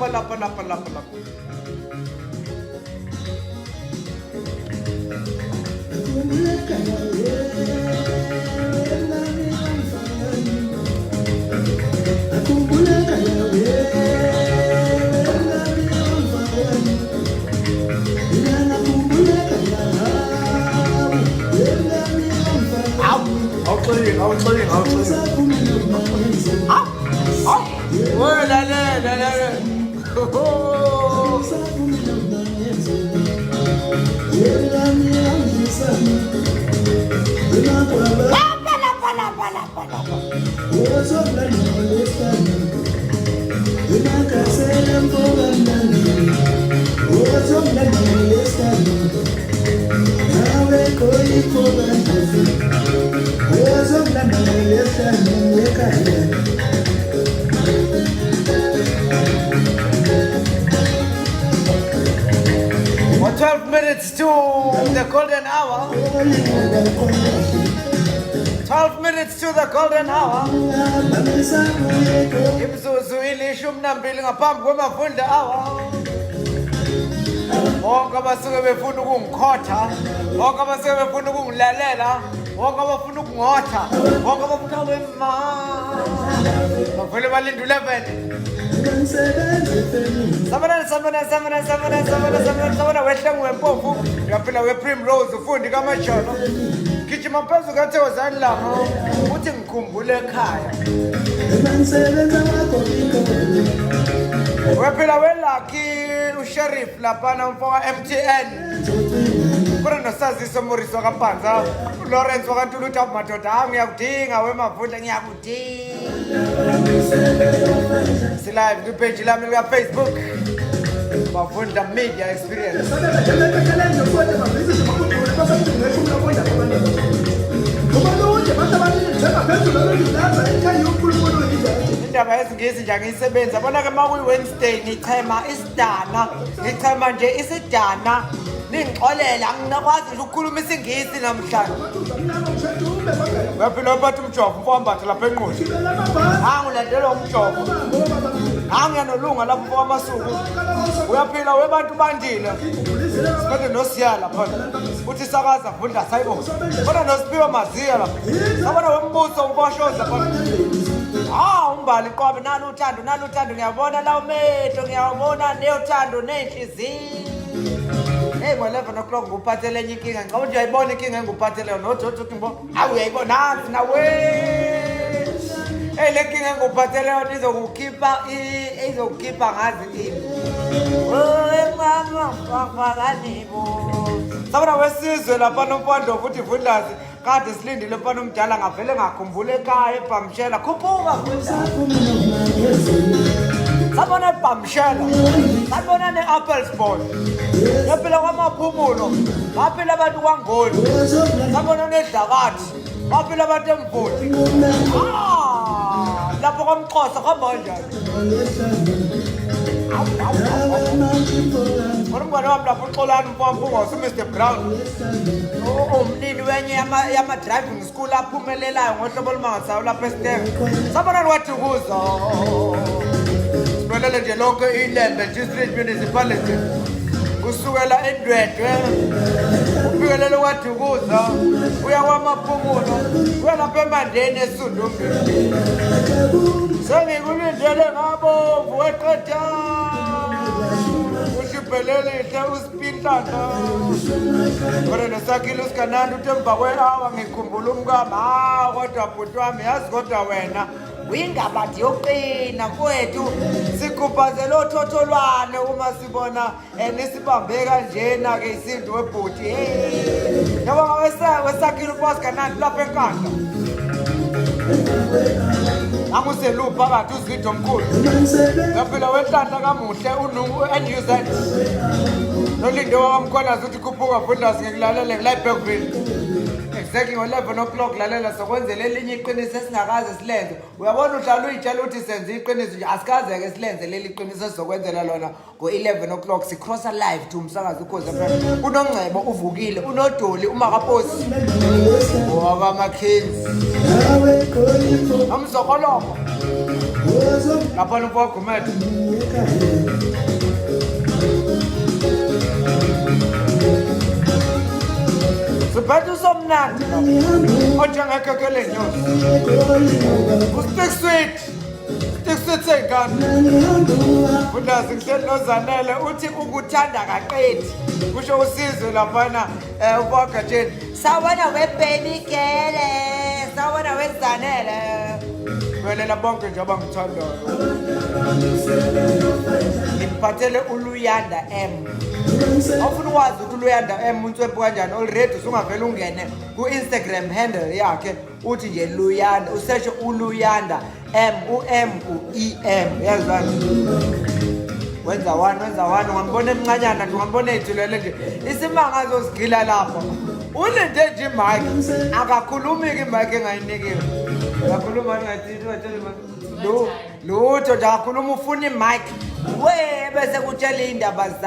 Lapha lapha lapha lapha lapha. Awu, awuxingi, awuxingi, awuxingi. Awu, awu. Wewe lalela, lalela. Lapha lapha lapha lapha lapha. For 12 minutes to the golden hour. 12 minutes to the golden hour. Imizuzu ilishumi nambili ngaphambi kwemavundla hour. Bonke abasuke befuna ukungikhotha, bonke abasuke befuna ukungilalela, bonke abafuna ukungotha, bonke abafuna wema. Bavele balinde u-11. Sabona sabona sabona sabona sabona sabona sabona wehle ngwempofu uyaphila we-primrose ufundi kamajolo gijima phezu kathokozani langa uthi ngikhumbule ekhaya uyaphila welakhi usheriff laphana umfo ka-mtn kodwa nosaziso morris wakampanza ulawrence wakantula uthi awu madoda hawu ngiyakudinga wemavundla ngiyakudinga silive kwipheji lami likafacebook mavundla media experience. Indaba yesiNgisi nje angiyisebenzi. Yabona-ke uma kuyi-Wednesday ngichema isidana, ngichema nje isidana. Ningixolela anginakwazi nje ukukhuluma isiNgisi namhlanje. Uyaphila uphatha umjovo umfowambatha lapha enqoshi. Angilandelwa umjovo. Angiyanolunga lapho mfowamasuku. Uyaphila webantu bandile. Siphinde nosiya lapha. Uthi sakaza vundla sayibo. Khona nosiphiwe maziya lapha. Sabona wembuso umfowashoza lapha. Ah umbali qwabe nalo uthando nalo uthando ngiyabona la umehlo ngiyabona neyothando nenhliziyo. Hey ngo-11 o'clock nguphathele enye inkinga ngicabanga ukuthi uyayibona inkinga enguphathele yona uthi uthi ngibo awu uyayibona nansi nawe Hey le nkinga enguphathele yona izokukhipha izokukhipha ngazi ini. Oe mama mfakanibo. Sabona wesizwe lapha nomfando futhi vundlazi kade silindile mfana omdala ngavele ngakhumbula ekhaya ebhamshela khuphuka vundlazi. Sabona ebhamshela. Sabona ne-Apples boy. Yaphila kwamaphumulo. Baphila abantu kwaNgoni. Sabona nedlakathi. Baphila abantu emvoti. Ah, lapho kwamxhosa kuhamba kanjani? Khona umngane wami lapho uXolani umfowampungosi uMr Brown. Umnini wenye yama-driving school aphumelelayo ngohlobo olumangalisayo lapha esitenge. Sabona wadukuza. Sibelele nje lonke iLembe District Municipality. Kusukela eNdwedwe ufikelele kwaDukuza uya kwaMaphumulo uya lapha eMandeni eSundumbili. Sengikulindele ngabomvu weqeda ushibhelelihle usipinhlahla khona nosakhile usigananda uthi emva kwe-awa ngikhumbula umkami hawu kodwa bhuti wami yazi kodwa wena uyingabadi yokuqina mfowethu sigubhazela othotholwane uma sibona nisibambe kanjena-ke isintu webhuti hey yabonga wesakhile uPasca lapha enkandla anguseluphi phakathi uzwide omkhulu yaphila wenhlanhla kamuhle unungu NUZ nolinde wakamkhwanazi uthi khuphuka fundasi ngikulalele ngila eBergville exactly ngo-11 o'clock lalela sokwenzela elinye iqiniso esingakaze silenze uyabona uhlala uyitshela ukuthi senze iqiniso nje asikaze-ke silenze leli qiniso esizokwenzela lona ngo-11 o'clock sicrossa live to umsakazo ukhozi FM unongcebo uvukile unodoli umakaposi owakamakhenzi nomzokoloko Lapha nomfowagumede. Siphethe usomnandi lo onjengekhekhe lenyosi. Ustick sweet. Stick sweet seyingane. Fundazi ngihleli noZanele uthi ukuthanda kaqedi. Kusho uSizwe laphana eh uBagatsheni. Sawubona we-baby girl. Sawubona weZanele. Velela bonke nje abangithandayo. Ngiphathele uLuyanda M. Awufuna ukwazi ukuthi uLuyanda M unswempu kanjani already usungavele ungene ku-Instagram handle yakhe uthi nje Luyanda useshe uLuyanda M u M u E M uyazwana wenza one wenza one ungambona emncanyana nje ungambona eyithulele nje isimanga azozigila lapho ulinde nje imike akakhulumi-ke imike engayinikiwe akakhuluma ngathi lutho nje akakhuluma ufuna imike we bese kutshela iy'ndaba zakhe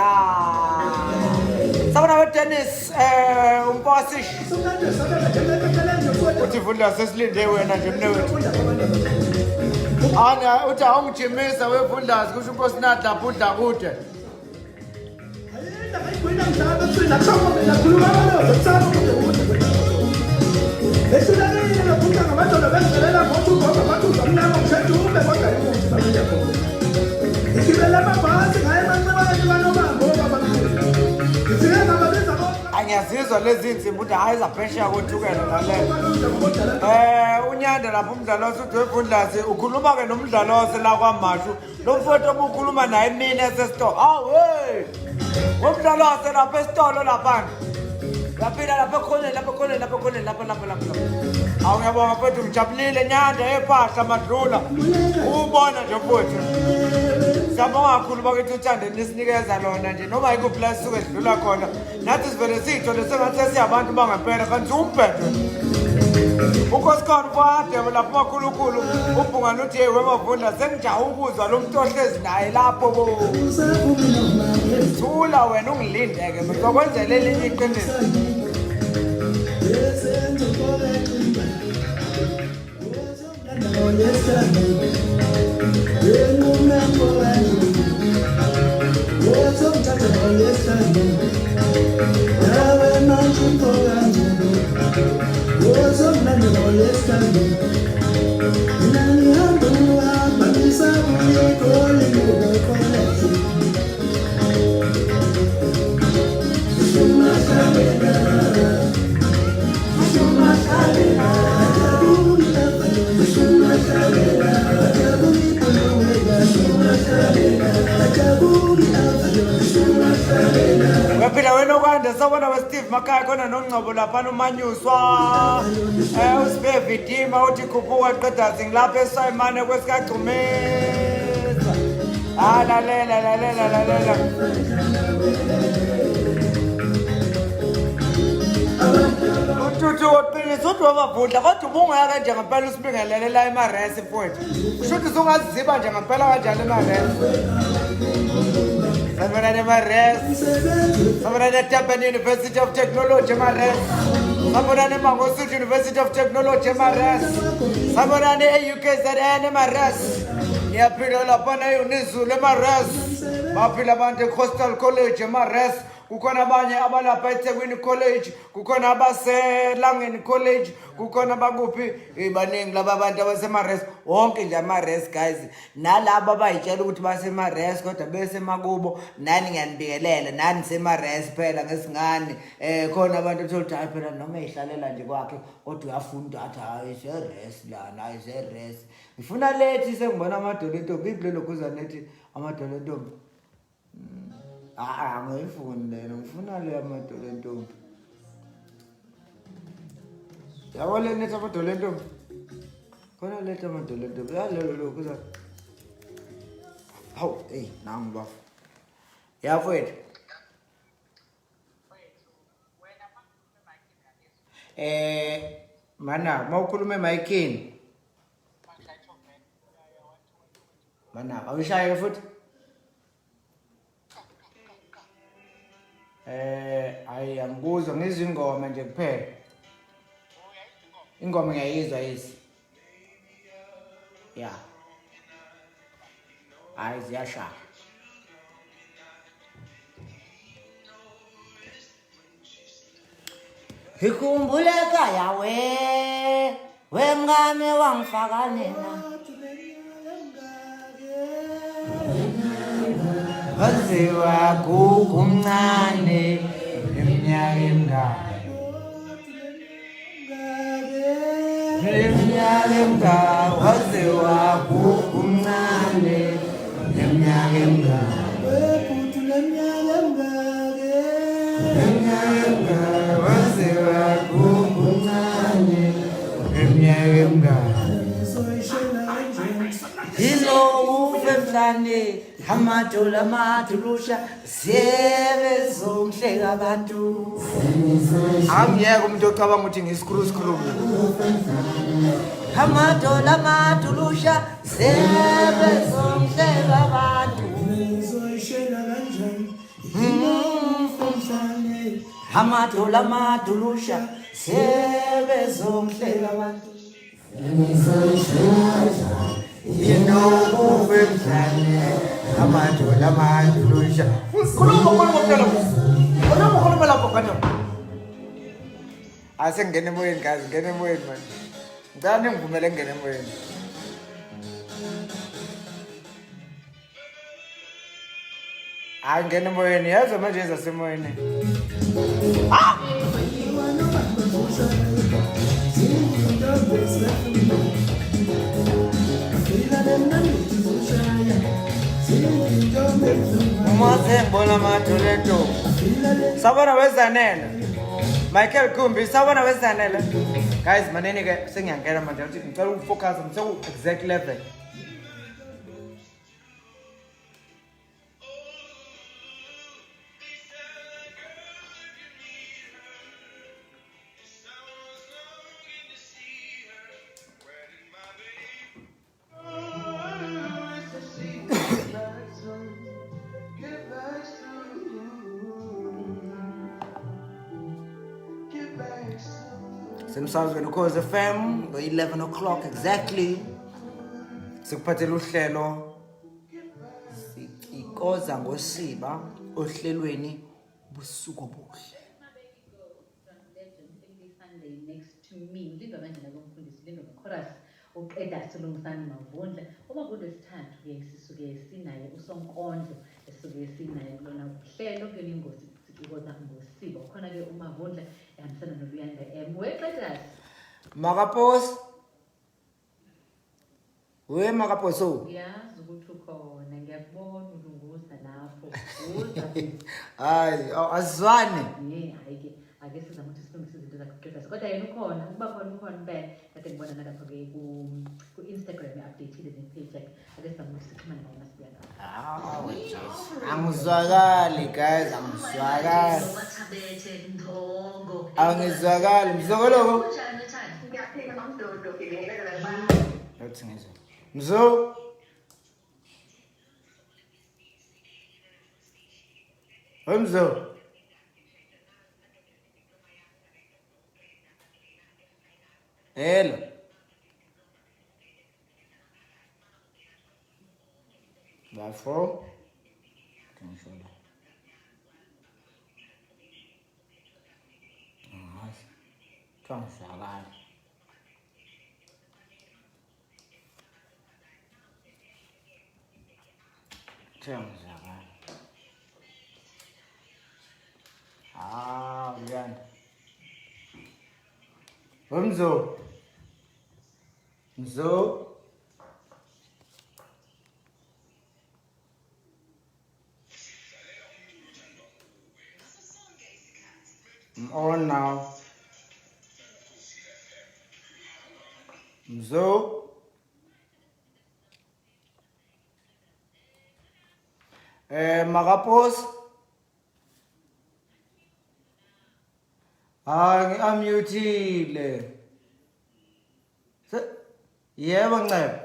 sabona wetennis um eh, umfowasish uthi vundla sesilinde wena nje mne wethu ana uthi awungijimisa wevundlazi kusho unkosinathi lapho udla kude Angiyazizwa lezi nsimbi ukuthi hhayi zaphesheya kothukela nalelo. Eh unyanda lapho umdlalose uthi wevundlazi ukhuluma-ke nomdlalose la kwamashu lo mfowethu obukhuluma naye emini esesitolo. Hawu hey! Umdlalose lapha esitolo laphana. Yaphila lapha ekhoneni lapha ekhoneni lapha ekhoneni lapha lapha lapha. Awu ngiyabonga mfowethu ngijabulile nyanda ephahla madlula. Ubona nje mfowethu. Siyabonga kakhulu bakithi uthando nisinikeza lona nje noma yikuphi la sisuke sidlula khona. Nathi sivele siyithole sengathi sesiyabantu bangempela kanti umbhedo. Unkosikazi kwadebe lapho makhulukhulu ubhungane uthi hey wemavundla sengijaha ukuzwa lo muntu ohlezi naye lapho bo. Thula wena ungilinde-ke ngizokwenzela elinye iqiniso. Uyaphila wena okwanda sawubona weSteve Makhaya khona nongcobo laphana umanyuswa eh uSibe Vidima uthi khuphuka qeda singilapha esayimane kwesikagcumisa ah lalela lalela lalela Uthuthu woqinisa uthi wabavudla kodwa ubungeke nje ngempela usibingelele la emaresi mfowethu. Usho ukuthi usungaziziba nje ngempela kanjani emaresi. Sanibonani emaresi. Sanibonani eDurban University of Technology emaresi. Sanibonani eMangosuthu University of Technology emaresi. Sanibonani e-UKZN emaresi. Niyaphila laphana eUnizulu emaresi. Baphila abantu eCoastal College emaresi. Kukhona abanye abalapha eThekwini College, kukhona abaselangeni College, kukhona abakuphi eh, baningi laba abantu abasemares wonke nje ama-res guys nalabo abayitshela ukuthi basemares kodwa besemakubo nani ngiyanibingelela nani semares phela ngesingane um khona abantu othola ukuthi hayi phela noma eyihlalela nje kwakhe kodwa uyafunda athi hayi seres lana hayi seres ngifuna lethi sengibona amadolo entombi iphi lelo khuzane ethi amadolo entombi Ah, angiyifuni lena, ngifuna le amadolo entombi. Yabo le nethi amadolo entombi. Khona letha amadolo entombi. Ya lelo lokhu za. Hawu, hey, nangu bafo. Ya mfowethu. Eh, mana, mawukhuluma emayikini. Mana, awushaye futhi. Eh, ayi angikuzwa ngizwa ingoma nje kuphela. Ingoma ngiyayizwa yisi. Yeah. Hayi ziyashaya. Ngikhumbuleka yawe wemngane wangifaka nina waziwa gugu mncane iminyaka emingaki iminyaka emingaki waziwa gugu mncane iminyaka emingaki Yilokufa emhlane amadolo amadulusha ziyebe zomhleka abantu. Angiyeke umuntu ocabanga ukuthi ngiyiskru skru. Amadolo amadulusha ziyebe zomhleka abantu. Amadolo amadulusha ziyebe zomhleka abantu. Yinokufa emhlane amadolo amadulusha. Khuluma khuluma mntwana. Khuluma khuluma lapho ngane. Asengene emoyeni guys, ngene emoyeni manje. Ngicela ningivumele ngene emoyeni. Hayi ngena emoyeni, yezwa manje ezasemoyeni. Ah! Uma sengibona amadoleto. Sabona wezanele. Michael Kumbi, sabona wezanele. Guys, manini ke sengiyangena manje ngicela ukufocus ngiseku exact level. Semsakazweni Ukhozi FM ngo-11 o'clock exactly. Sikuphathela uhlelo sicikoza ngosiba ohlelweni busuku obuhle. Sunday next to me ulindwa kanjena komfundisi ulindwa ngochorus uqeda silungisani mavundla umavundla wesithathu ke sisuke sinaye usonkondlo esisuke sinaye kulona uhlelo kuyona ingosi sicikoza ngosiba ukhona ke umavundla ehambisana noluyanda m weqedas Makaposi We makaposo. Ngiyazi ukuthi ukhona ngiyakubona ulunguza lapho. Uza. Hayi, azizwani. Ye, hayi ke ake sizame ukuthi silungise izinto zakhe kuqeda. Kodwa yena ukhona, ukuba khona ukhona impela. Kade ngibona nalapho ke ku ku Instagram updateile ne page yakhe. Ake sizame ukuthi sixhumane naye masibuya ngapha. Hawu, jeez. Angizwakali guys, angizwakali. Angizwakali. Mzokoloko. Ngiyaphila mamdodo ngibingelela nabantu. Ngathi ngizwe. Mzo. Hey Mzo. Hello. Bafo. Ngisho la. Angazi. Kuthiwa ngizwakala. Kuthiwa ngizwakala. Ah, uyanda. Wemzo. Mzo. I'm on now. Mzo. Eh makapos. Ah ngi-unmute-ile. Yebo Ncebo.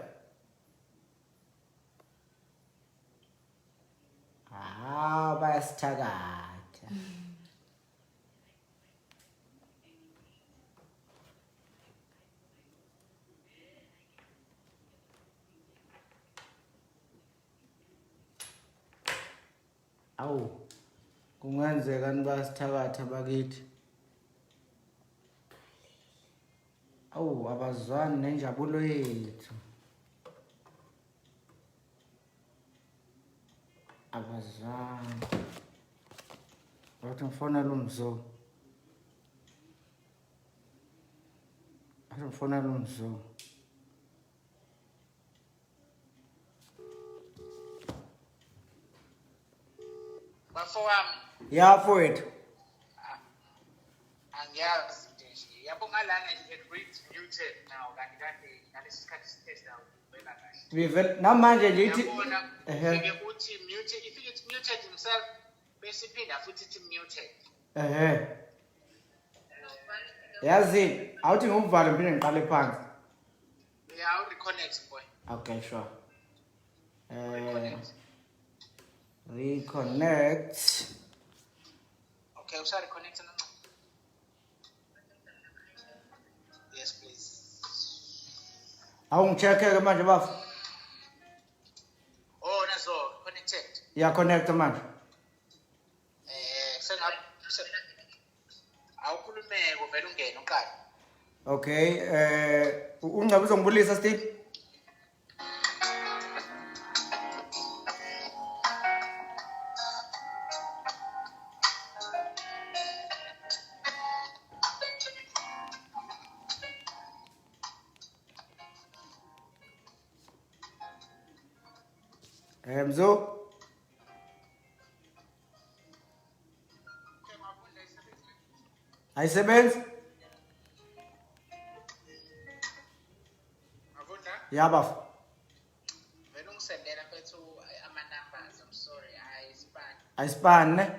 Ah bayasithakatha. Awu kungenzeka nibasithakatha bakithi. Awu abazwani nenjabulo yethu. Abazwani. Wathi ngifonela umzo. Wathi ngifonela umzo. Bafowami. Ya mfowethu. Angiyazi into nje. Yabo ngalana it reads muted now kanti kade ngalesi sikhathi sitesta uvela kahle. Bivela namanje nje ithi Uyabona ehe ufike uthi muted ifike ithi muted himself bese iphinda futhi ithi muted. Ehe. Yazi awuthi ngumvalo ngiphinde ngiqale phansi. Yeah, I'll reconnect boy. Okay, sure. Reconnect. Okay, usa reconnect na. Yes, please. Awungicheck ke manje bafo. Oh, nazo connected. Ya connect manje. Eh, sengap awukhulumeke uvele ungene uqale. Okay, eh ungcabe uzongibulisa Steve? Eh Mzo? Ayisebenzi? Mavundla? Ya bafo. Vele ungisendela mfethu ama numbers. I'm sorry. Ayisipani. Ayisipani ne? Ya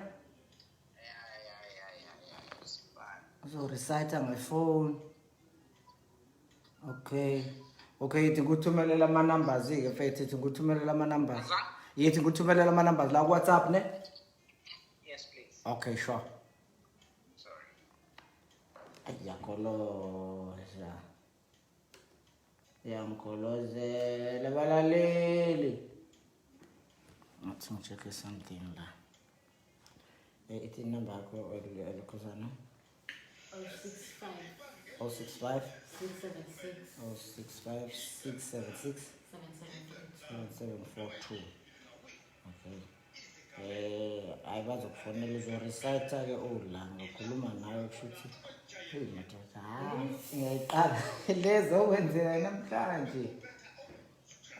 ya ya ya ya ayisipani. Uzorecite ngefone. Okay. Okay, yithi ngikuthumelela ama numbers ke mfethu, yithi ngikuthumelela ama numbers. Yithi ngikuthumelela ama numbers la ku WhatsApp ne? Yes please. Okay, sure. Sorry. Iyagoloza. Iyangigolozela balaleli. Ngathi ngi-check something la. Eh, ithi inamba yakho elokhuzana. 065 065 676 065 676 7742. 7742. Okay. Eh, hayi bazokufonela uzorecite ke ula ngakhuluma nawe kushuthi hey madoda hayi ngiyayiqala lezo okwenzeka namhlanje.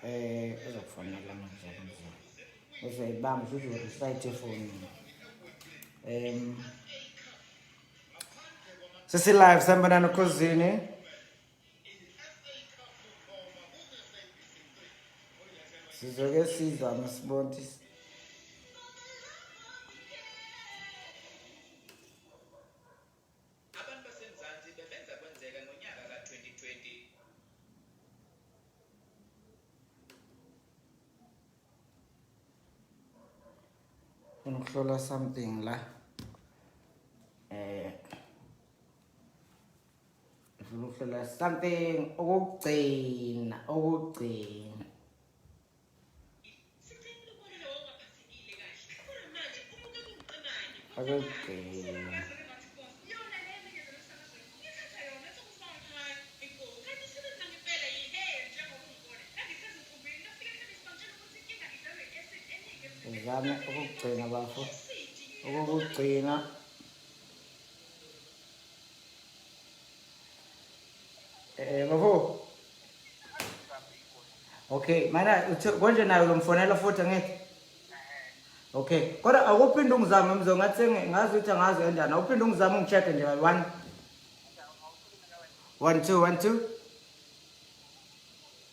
Eh, uzokufonela manje manje. Uzoyibamba futhi uzorecite efonini. Sesi live sambonana khosini. Sizoke sizame sibone ukuthi Abantu baseMzansi bebenza kwenzeka ngonyaka ka-2020. Funa ukuhlola something la. Eh ngifuna ukuhlola something okugcina okugcina. Okugcina. Uzame ukugcina bafo. Ukugcina. Eh bafo. Okay, mana uthe konje nayo lomfonela futhi angithi? Okay, kodwa akuphinde ungizame mzo ngathi ngazi ukuthi angazi kanjani. Awuphinde ungizame ungicheck nje 1 1 2 1 2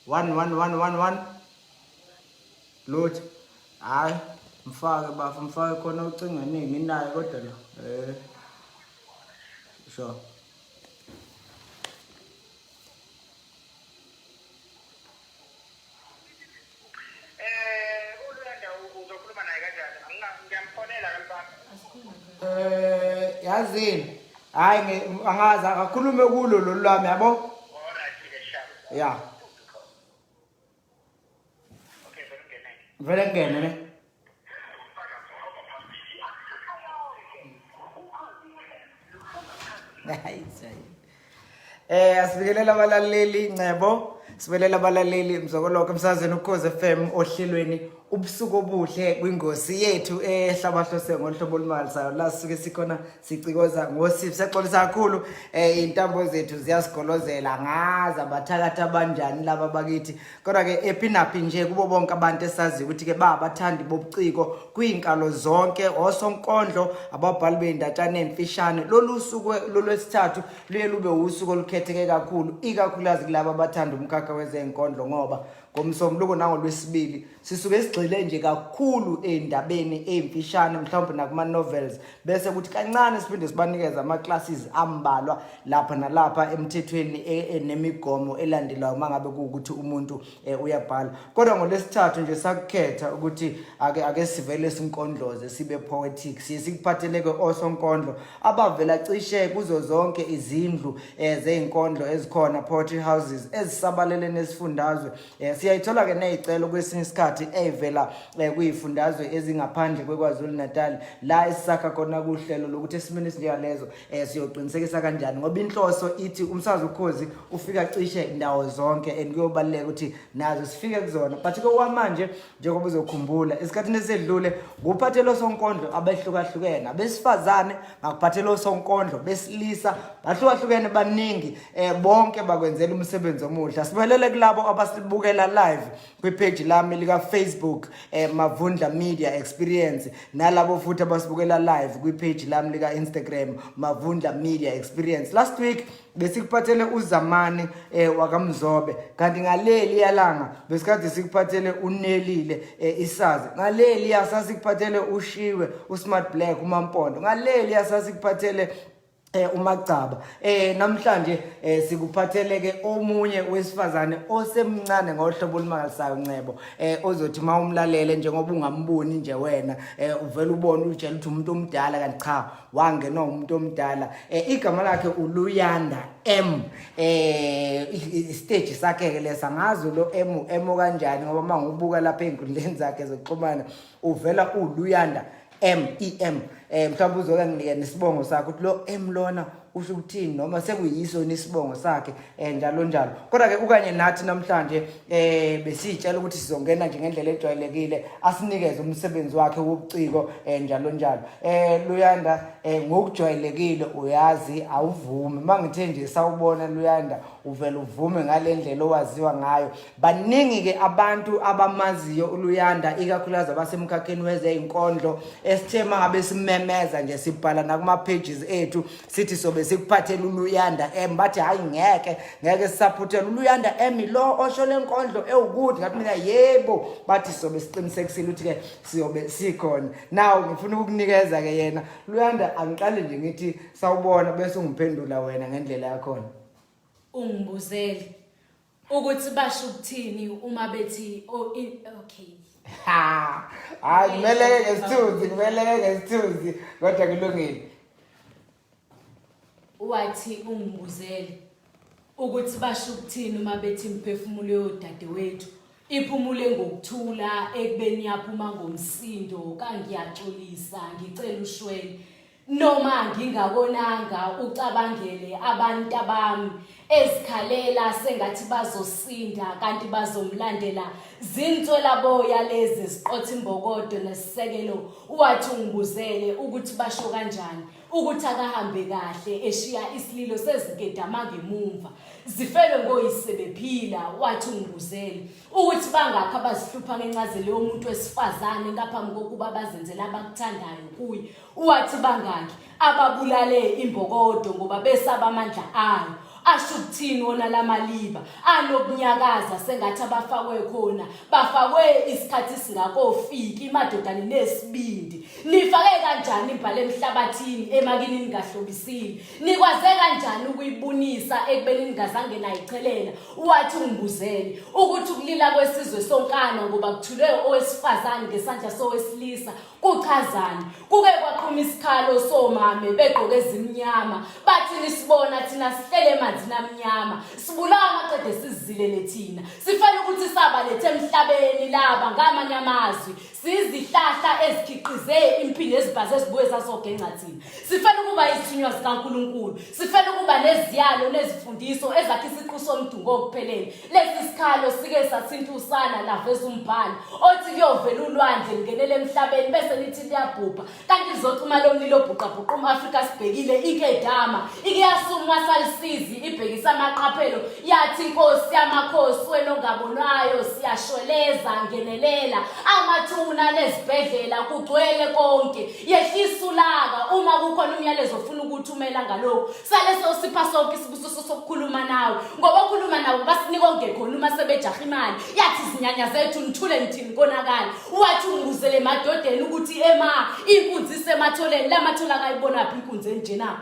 1 1 1 1 1 Lutho. Hayi, mfake bafo, mfake khona ucingo eningi nginayo kodwa lo. Eh. Sure. Eh, uLuyanda uzokhuluma naye kanjani? Ngiyamfonela kalibamba. Eh, yazini. Hayi angazi akakhulume kulo lolu lwami yabo. Alright ke sharp. Yeah. Okay, vele ungene. Vele ngene ne. Hayi Eh asibikelela abalaleli Ngcebo, sibelela abalaleli Mzokoloko emsazweni Ukhozi FM ohlelweni ubusuku obuhle kwingosi yethu ehlabahlose ngohlobo olumangalisayo la sisuke sikhona sicikoza ngosiphi siyaxolisa kakhulu eh intambo zethu ziyasigolozela ngaza abathakathi abanjani laba bakithi kodwa ke epinaphi nje kubo bonke abantu esaziyo ukuthi ke babathandi bobuciko kwiinkalo zonke osonkondlo ababhali bey'ndatshana ey'mfishane lolu suku lolwesithathu luye lube wusuku olukhetheke kakhulu ikakhulukazi kulabo abathanda umkhakha wezey'nkondlo ngoba ngomsombuluko nangolwesibili sisuke sigxile nje kakhulu ey'ndabeni ey'mfishane mhlawumbe nakuma-novels bese kuthi kancane siphinde sibanikeze ama-classes ambalwa lapha nalapha emthethweni e, e, nemigomo elandelwayo uma ngabe kuwukuthi umuntu eh, uyabhala kodwa ngolwesithathu nje sakukhetha ukuthi ake ake sivele sinkondloze sibe poetic siye sikuphatheleke osonkondlo abavela cishe kuzo zonke izindlu eh, zezinkondlo ezikhona poetry houses ezisabalele nesifundazwe eh, siyayithola ke nezicelo kwesinye isikhathi ezivela eh, kuyifundazwe ezingaphandle kweKwaZulu Natal la esisakha khona kuhlelo lokuthi esimeni esinjengalezo eh siyoqinisekisa kanjani ngoba inhloso ithi umsakazo ukhozi ufika cishe indawo zonke and kuyobaluleka ukuthi nazo sifike kuzona but ke kwamanje njengoba uzokhumbula esikhathini esedlule nguphathelo sonkondlo abehlukahlukene abesifazane ngakuphathelo sonkondlo besilisa bahlukahlukene baningi eh bonke bakwenzela umsebenzi omuhle asibelele kulabo abasibukela live kwipage lami lika Facebook eh, Mavundla Media Experience nalabo futhi abasibukela live kwipage lami lika Instagram Mavundla Media Experience last week besikuphathele uZamani eh, wakaMzobe kanti ngaleli yalanga besikade sikuphathele uNelile eh, isazi ngaleli yasasikuphathele uShiwe uSmart Black uMampondo ngaleli yasasikuphathele eh umagcaba eh namhlanje eh sikuphathele ke omunye wesifazane osemncane ngohlobo olumangalisayo Ncebo eh ozothi mawumlalele njengoba ungamboni nje wena eh uvela ubone utshela ukuthi umuntu omdala kanti cha wangenwa umuntu omdala eh igama lakhe uLuyanda M eh stage sakhe ke lesa ngazi lo M M kanjani ngoba mangubuka lapha einkundleni zakhe zokuxhumana uvela uLuyanda M E M eh mhlawumbe uzoke nginike nesibongo sakhe ukuthi lo M lona usho ukuthini noma sekuyiso isibongo sakhe eh njalo njalo kodwa ke ukanye nathi namhlanje eh besitshela ukuthi sizongena nje ngendlela ejwayelekile asinikeze umsebenzi wakhe wobuciko eh njalo njalo eh Luyanda eh ngokujwayelekile uyazi awuvumi mangithe nje sawubona Luyanda uvela uvume ngalendlela owaziwa ngayo Baningi ke abantu abamaziyo uLuyanda ikakhulukazi abasemkhakheni wezezinkondlo esithe mangabe simemeza nje sibhala nakuma pages ethu sithi sobe sikuphathela uLuyanda M bathi hayi ngeke ngeke sisaphuthela uLuyanda M lo osho lenkondlo ewukuthi ngathi mina yebo bathi sobe siqinisekisile ukuthi ke siyobe sikhona now ngifuna ukukunikeza ke yena Luyanda angiqale nje ngithi sawubona bese ungiphendula wena ngendlela yakhona ungibuzele ukuthi basho ukuthini uma bethi oh, okay ha hayi kumeleke ngesithunzi kumeleke ngesithunzi kodwa kulungile wathi ungibuzele ukuthi basho ukuthini uma bethi imphefumulo yodadewethu iphumule ngokuthula ekubeni yaphuma ngomsindo kangiyaxolisa ngicela ushwele Noma ngingakonanga ucabangele abantu abami ezikhalela sengathi bazosinda kanti bazomlandela zinswelaboya lezi ziqotha imbokodo nesisekelo wathi ungibuzele ukuthi basho kanjani ukuthi akahambe kahle eshiya isililo sezinkedama ngemumva zifelwe ngoyise bephila wathi ungibuzele ukuthi bangakhi abazihlupha ngencazelo yomuntu wesifazane ngaphambi kokuba bazenzele abakuthandayo kuye Wathi bangaki ababulale imbokodo ngoba besaba amandla ayo. Asho ukuthini wona lamaliba anokunyakaza sengathi abafakwe khona bafakwe isikhathi singakofiki madoda ninesibindi nifake kanjani imbala emhlabathini emakini ningahlobisile nikwaze kanjani ukuyibunisa ekubeni ningazange nayichelela wathi ungibuzele ukuthi ukulila kwesizwe sonkana ngoba kuthulwe owesifazane ngesandla sowesilisa Kuchazani? Kuke kwaqhuma isikhalo somame begqoke ezimnyama. Bathi nisibona thina sihlele emanzini. emanzini amnyama. Sibulawa amaqede sizilele thina. Sifela ukuthi sabalethe emhlabeni laba ngamanye amazwi. Sizihlahla ezikhiqize impilo ezibhaze ezibuye zazogenca thina. Sifela ukuba izithunywa zikaNkulunkulu. Sifela ukuba neziyalo nezifundiso ezakha isiqu somuntu ngokuphelele. Lesi sikhalo sike sathinta usana laveza umbhalo othi kuyovela ulwandle lungenele emhlabeni bese lithi liyabhubha kanti lizocima lo mlilo obhuqabhuqa um-Afrika sibhekile ikedama ike yasumwa salisizi ibhekisa amaqaphelo yathi inkosi yamakhosi wena ongabonwayo siyashweleza ngenelela amathuna nezibhedlela kugcwele konke yehlisa ulaka uma kukhona umyalezo ofuna ukuthumela ngalokhu sale sosipha sonke isibusiso sokukhuluma nawe ngoba okhuluma nawo basinika ongekhona uma sebejaha imali yathi izinyanya zethu nithule nithini konakala wathi ungibuzele emadodeni ukuthi ema inkunzi isematholeni la mathole akayibonaphi inkunzi enjena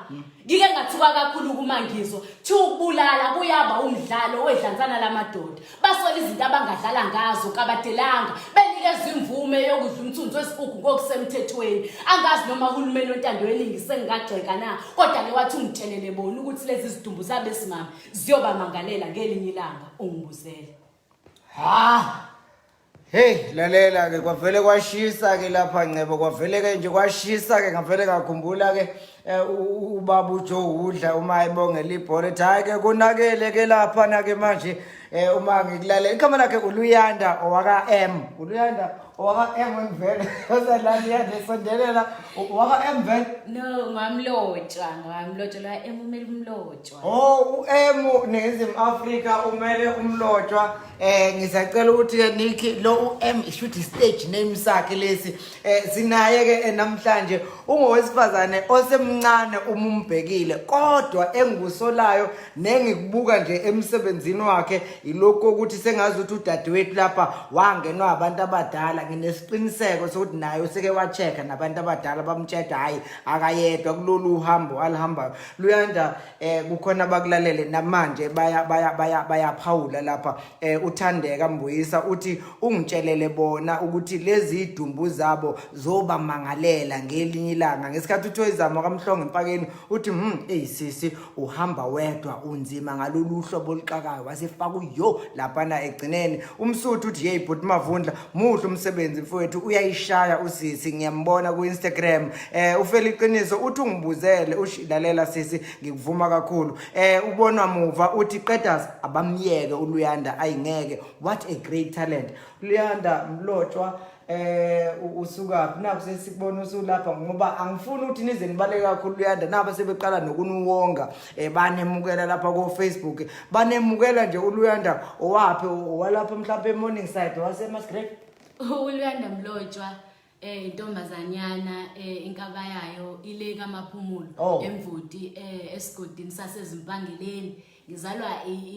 ngike ngathuka kakhulu kuma ngizwa thiwa ukubulala kuyaba umdlalo wedlansana lamadoda basola izinto abangadlala ngazo kabadelanga benikezwa imvume yokudla umthunzi wesinkukhu ngokusemthethweni angazi noma uhulumeni wentando yeningi sengingagxeka na kodwa-ke wathi ungitshelele bona ukuthi lezi zidumbu zabesimame ziyobamangalela ngelinye ilanga ungibuzele ha Hey lalela ke kwavele kwashisa ke lapha Ncebo kwavele ke nje kwashisa ke ngavele ngakhumbula ke eh, ubaba uJoe udla uma ebongela ibhola ethi hayi ke konakele ke lapha na ke manje eh, uma ngikulalela igama lakhe uLuyanda owaka M uLuyanda owaka M ngivele osalali sondelela owaka M vele no ngamlotshwa ngamlotshwa la M umele umlotshwa oh uM Ningizimu Afrika umele umlotshwa Eh ngisacela ukuthi ke Nick lo uM ishuthi stage name sakhe lesi eh sinaye ke eh, namhlanje ungowesifazane osemncane uma umbhekile kodwa engikusolayo nengikubuka nje emsebenzini wakhe ilokho ukuthi sengazi ukuthi udadewethu lapha wangenwa abantu abadala nginesiqiniseko sokuthi naye useke wa-check nabantu abadala bamtsheda hayi akayedwa kulolu hambo alihambayo luyanda eh kukhona abakulalele namanje baya baya baya bayaphawula lapha eh uthandeka mbuyisa uthi ungitshelele bona ukuthi lezi idumbu zabo zobamangalela ngelinye ilanga ngesikhathi uthoyizama kamhlongo empakeni uthi hey sisi uhamba wedwa unzima ngalolu hlobo oluxakayo wasefaka uyo laphana egcineni umsuthu uthi hey bhuti mavundla muhle umsebenzi mfowethu uyayishaya usisi ngiyambona ku-Instagram eh ufela iqiniso uthi ungibuzele ushilalela sisi ngikuvuma kakhulu eh ubonwa muva uthi qedas abamyeke uluyanda ayingeke what a great talent luyanda mlotshwa eh usukaphi naku sesikubona usulapha ngoba angifuni ukuthi nize nibaleke kakhulu luyanda naba sebeqala nokunuwonga eh banemukela lapha ko Facebook banemukela nje uluyanda owaphi owalapha mhlawumbe eMorningside waseMasgrave uluyanda mlotshwa eh intombazanyana eh inkaba yayo ile kaMaphumulo Oh. emvoti eh esigodini sasezimpangeleni ngizalwa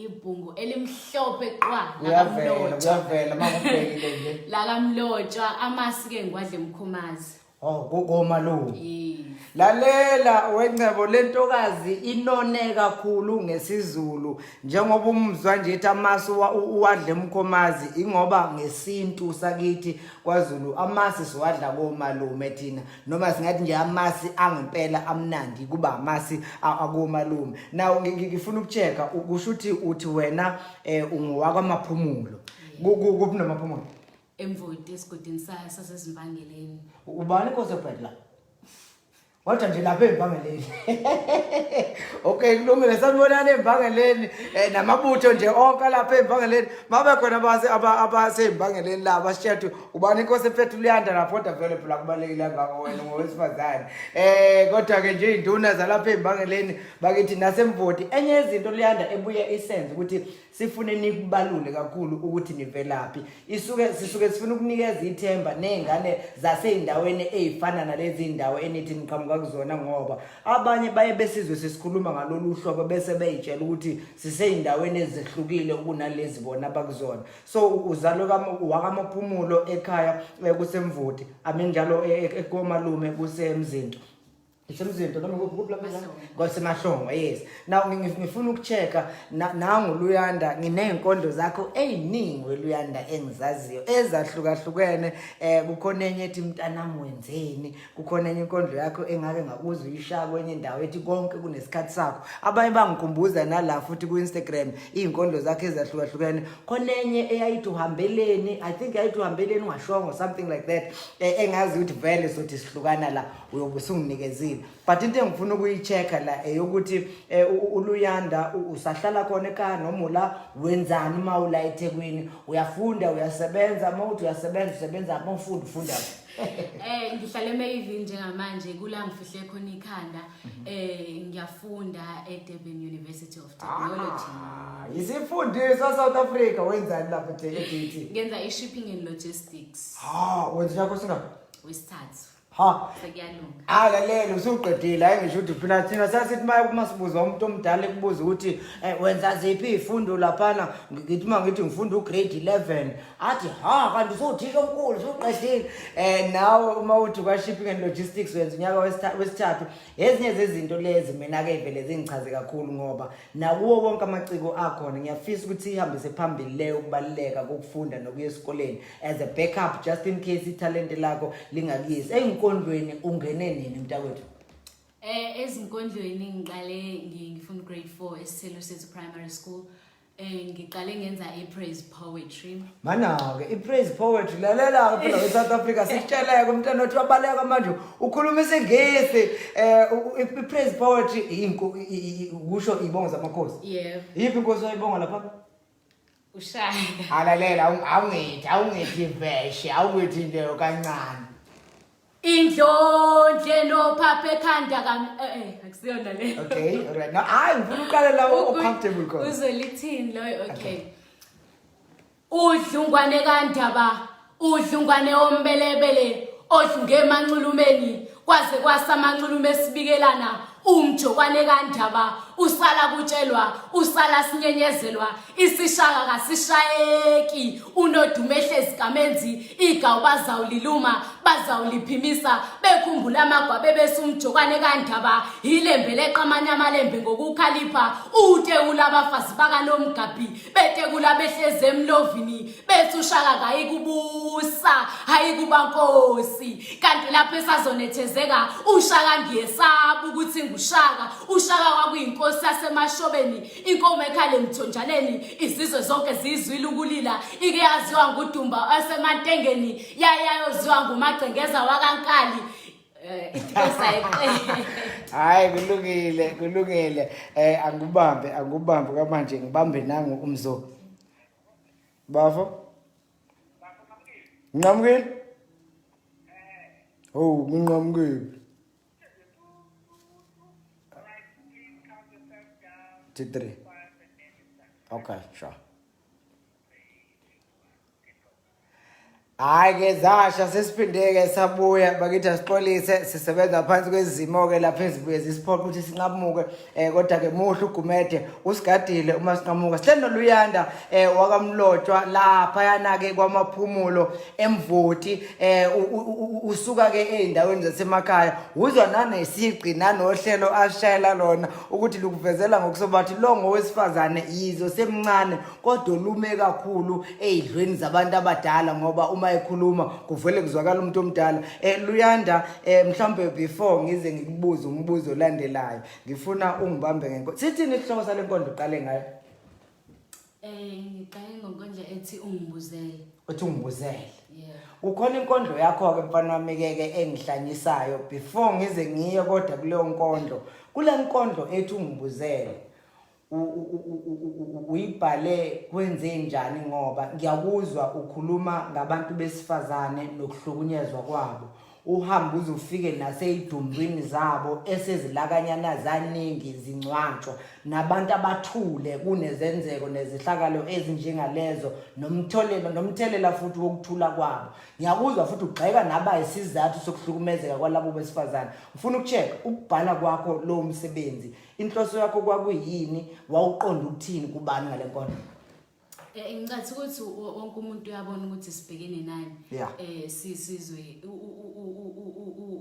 ibhungu elimhlophe qwa kuyavela lakamlotshwa kuyavela makubhekile nje lakamlotshwa amasi ke ngwadle mkhomazi oh komalume yes Lalela wencebo lentokazi inone kakhulu ngesiZulu njengoba umzwa nje ethi amasi uwadle emkhomazi ingoba ngesintu sakithi kwaZulu amasi siwadla komalume thina noma singathi nje amasi angempela amnandi kuba amasi akomalume now ngifuna ukuchecka kusho ukuthi uthi wena eh ungowakwamaphumulo kuphi nomaphumulo emvoti esigodini sasezimbangeleni ubani inkosi ebhedla Kodwa nje lapha embangeleni. Okay kulungile sanibonani embangeleni eh namabutho nje onke lapha embangeleni. Mabe khona abase abasembangeleni la basitshela ukuthi ubani inkosi ephethe uluyanda lapho kodwa vele phela kubalekile kangako wena ngowesifazane. Eh kodwa ke nje induna zalapha embangeleni bakithi nasemvoti enye yezinto luyanda ebuye isenze ukuthi sifune nikubalule kakhulu ukuthi nivelaphi isuke sisuke sifuna ukunikeza ithemba nezingane zaseyindaweni ezifana nalezi ndawo enithi niqhamuka kuzona ngoba abanye baye besizwe sesikhuluma ngalolu hlobo bese beyitshela ukuthi siseyindaweni ezehlukile kunalezi bona abakuzona so uzalwe wakamaphumulo ekhaya eh, kusemvoti aminjalo eh, eh, ekomalume kusemzinto Ngisemzinto noma kuphi kuphi lapha kwaseMahlongwa yes. Now ngifuna ukuchecka nangu Luyanda nginey'nkondlo zakho ey'ningi weLuyanda engizaziyo ezahlukahlukene eh kukhona enye ethi mntanami wenzeni kukhona enye inkondlo yakho engake ngakuzwa uyishaya kwenye indawo ethi konke kunesikhathi sakho abanye bangikhumbuza nala futhi ku-Instagram iy'nkondlo zakho ezahlukahlukene khona enye eyayithi uhambeleni I think yayithi uhambeleni ungashongo something like that eh, engazi ukuthi vele sothi sihlukana la uyobe usunginikezile but into engifuna ukuyi-check-a la eyokuthi um uluyanda usahlala khona ekhaya noma ula wenzani uma ula ethekwini uyafunda uyasebenza uma uthi uyasebenza usebenza uma ufunda ufunda Eh ngihlala eMayville njengamanje kula ngifihle khona ikhanda eh ngiyafunda eDurban University of Technology. Ah, isifundiswa South Africa wenzani lapho eDT? Ngenza i-shipping and logistics. Ha, wenza yakho singaphi? Wesithathu. Ha. Sekuyalunga. Hayi lalela usuqedile hayi ngisho ukuthi phela thina sasithi maye uma sibuza umuntu omdala ekubuza ukuthi eh, wenza ziphi izifundo laphana ngithi uma ngithi ngifunda ugrade 11 athi ha kanti usuthisha omkhulu usuqedile eh nawe uma uthi kwa shipping and logistics wenza unyaka wesithathu ezinye zezinto lezi mina ke vele zingichaze kakhulu ngoba nakuwo wonke amaciko akhona ngiyafisa ukuthi ihambise phambili leyo ukubaluleka kokufunda nokuya esikoleni as a backup just in case ithalente lakho lingakuyisi ezinkondlweni ungene nini mntakwethu Eh ezinkondlweni ngiqale ngifunda grade 4 eSithelo Sethu Primary School. Eh ngiqale ngenza i-praise poetry. Mana-ke i-praise poetry lalela-ke phela we-South Africa sikutsheleke umntana othi wabaleka manje ukhuluma isingisi um i-praise poetry kusho iy'bongo zamakhosi. Yebo. Iyiphi inkosi oyibonga lapha? Ushaka. Alalela awungithi awungithi veshe awungithi nje kancane. Indlondle nophapha ekhanda kam eh eh akusiyona le. Okay, all right. Now hayi ngifuna uqale la o comfortable khona. Uzolithini loyo okay. Udlungwane kandaba, udlungwane ombelebele, odlunge emanxulumeni, kwaze kwasa amanxulume esibikelana, umjokwane kandaba, usala kutshelwa, usala sinyenyezelwa, isishaka kasishayeki, unodume ehlezi kamenzi, igawu bazawuliluma, bazawuliphimisa, bekhumbula amagwabe bese umjokwane kandaba, yilembe leqa amanye amalembe ngokukhalipha, utewula abafazi bakanomgabhi, betekula behlezi emlovini bethi ushaka kayikubusa hayi kuba nkosi kanti lapho esazonethezeka ushaka ngiyesaba ukuthi ngushaka ushaka kwakuyinkosi yasemashobeni inkomo ekhala emthonjaneni izizwe zonke ziyizwile ukulila ike yaziwa ngudumba wasemantengeni yayayoziwa ngumagcengeza wakankali Eh, Hayi kulungile kulungile eh angubambe angubambe kwamanje ngibambe nangu umzo. Bafo? Nqamukile? Oh, nginqamukile. 2 3. Okay, sure. Hayi ke zasha sesiphindeke sabuya bakithi asixolise sisebenza phansi kwezimo ke lapha ezibuye zisiphoqa ukuthi sinqamuke eh kodwa ke muhle uGumede usigadile uma sinqamuka sihleli noLuyanda eh wakamlotshwa lapha yana ke kwamaphumulo emvoti eh usuka ke ezindaweni zasemakhaya uzwa nanesigqi nanohlelo ashayela lona ukuthi lukuvezela ngokusobathi lo ngowesifazane yizo semncane kodwa olume kakhulu ey'dlweni zabantu abadala ngoba uma ekhuluma kuvele kuzwakala umuntu omdala um luyanda um mhlawumbe before ngize ngikubuze umbuzo olandelayo ngifuna ungibambe ngenkondo sithini isihloko sale nkondo uqale ngayo Eh ngiqale ngonkondlo ethi ungibuzele. Uthi ungibuzele. Yeah. Ukhona inkondlo yakho ke mfana wami ke ke engihlanyisayo before ngize ngiye kodwa kuleyo nkondlo. Kule nkondlo ethi ungibuzele. Uyibhale kwenze njani ngoba ngiyakuzwa ukhuluma ngabantu besifazane nokuhlukunyezwa kwabo uhambe uze ufike naseyidumbwini zabo esezilakanyana zaningi zingcwatshwa nabantu abathule kunezenzeko nezehlakalo ezinjengalezo nomtholelo nomthelela futhi wokuthula kwabo ngiyakuzwa futhi ugxeka naba isizathu sokuhlukumezeka kwalabo besifazane ngifuna ukucheck ukubhala kwakho lo msebenzi Inhloso yakho kwakuyini? Wawuqonda ukuthini kubani ngale nkondlo? Eh ngicathi ukuthi wonke umuntu uyabona ukuthi sibhekene nani. Yeah. Eh sisizwe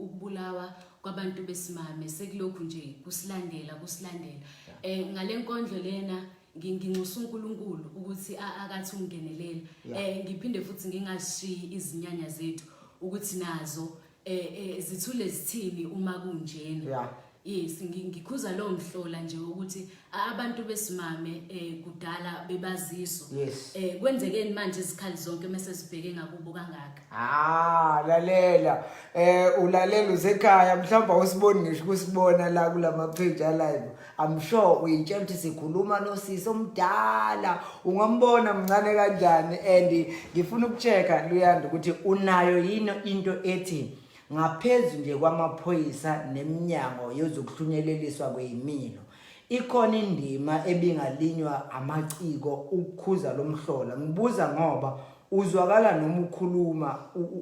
ukubulawa kwabantu besimame sekulokhu nje kusilandela kusilandela. Eh ngale nkondlo lena nginxusa uNkulunkulu ukuthi akathi ungenelela. Eh ngiphinde futhi ngingashiyi izinyanya zethu ukuthi nazo eh, eh zithule zithini uma kunjena. Yeah. Yes, ngikhuza lowo mhlola nje ukuthi abantu besimame eh kudala bebaziswa. Yes. Eh kwenzekeni manje izikhali zonke mase zibheke ngakubo kangaka. Ah, lalela. Eh ulalela usekhaya mhlawumbe awusiboni ngisho kusibona la kulama page alive. I'm sure uyitshela ukuthi sikhuluma nosisi omdala. Ungambona mncane kanjani and ngifuna ukuchecka Luyanda ukuthi unayo yini into ethi Ngaphezu nje kwamaphoyisa neminyango yezokuhlunyeleliswa kweyimilo, ikhona indima ebingalinywa amaciko ukukhuza lo mhlola. Ngibuza ngoba uzwakala noma ukhuluma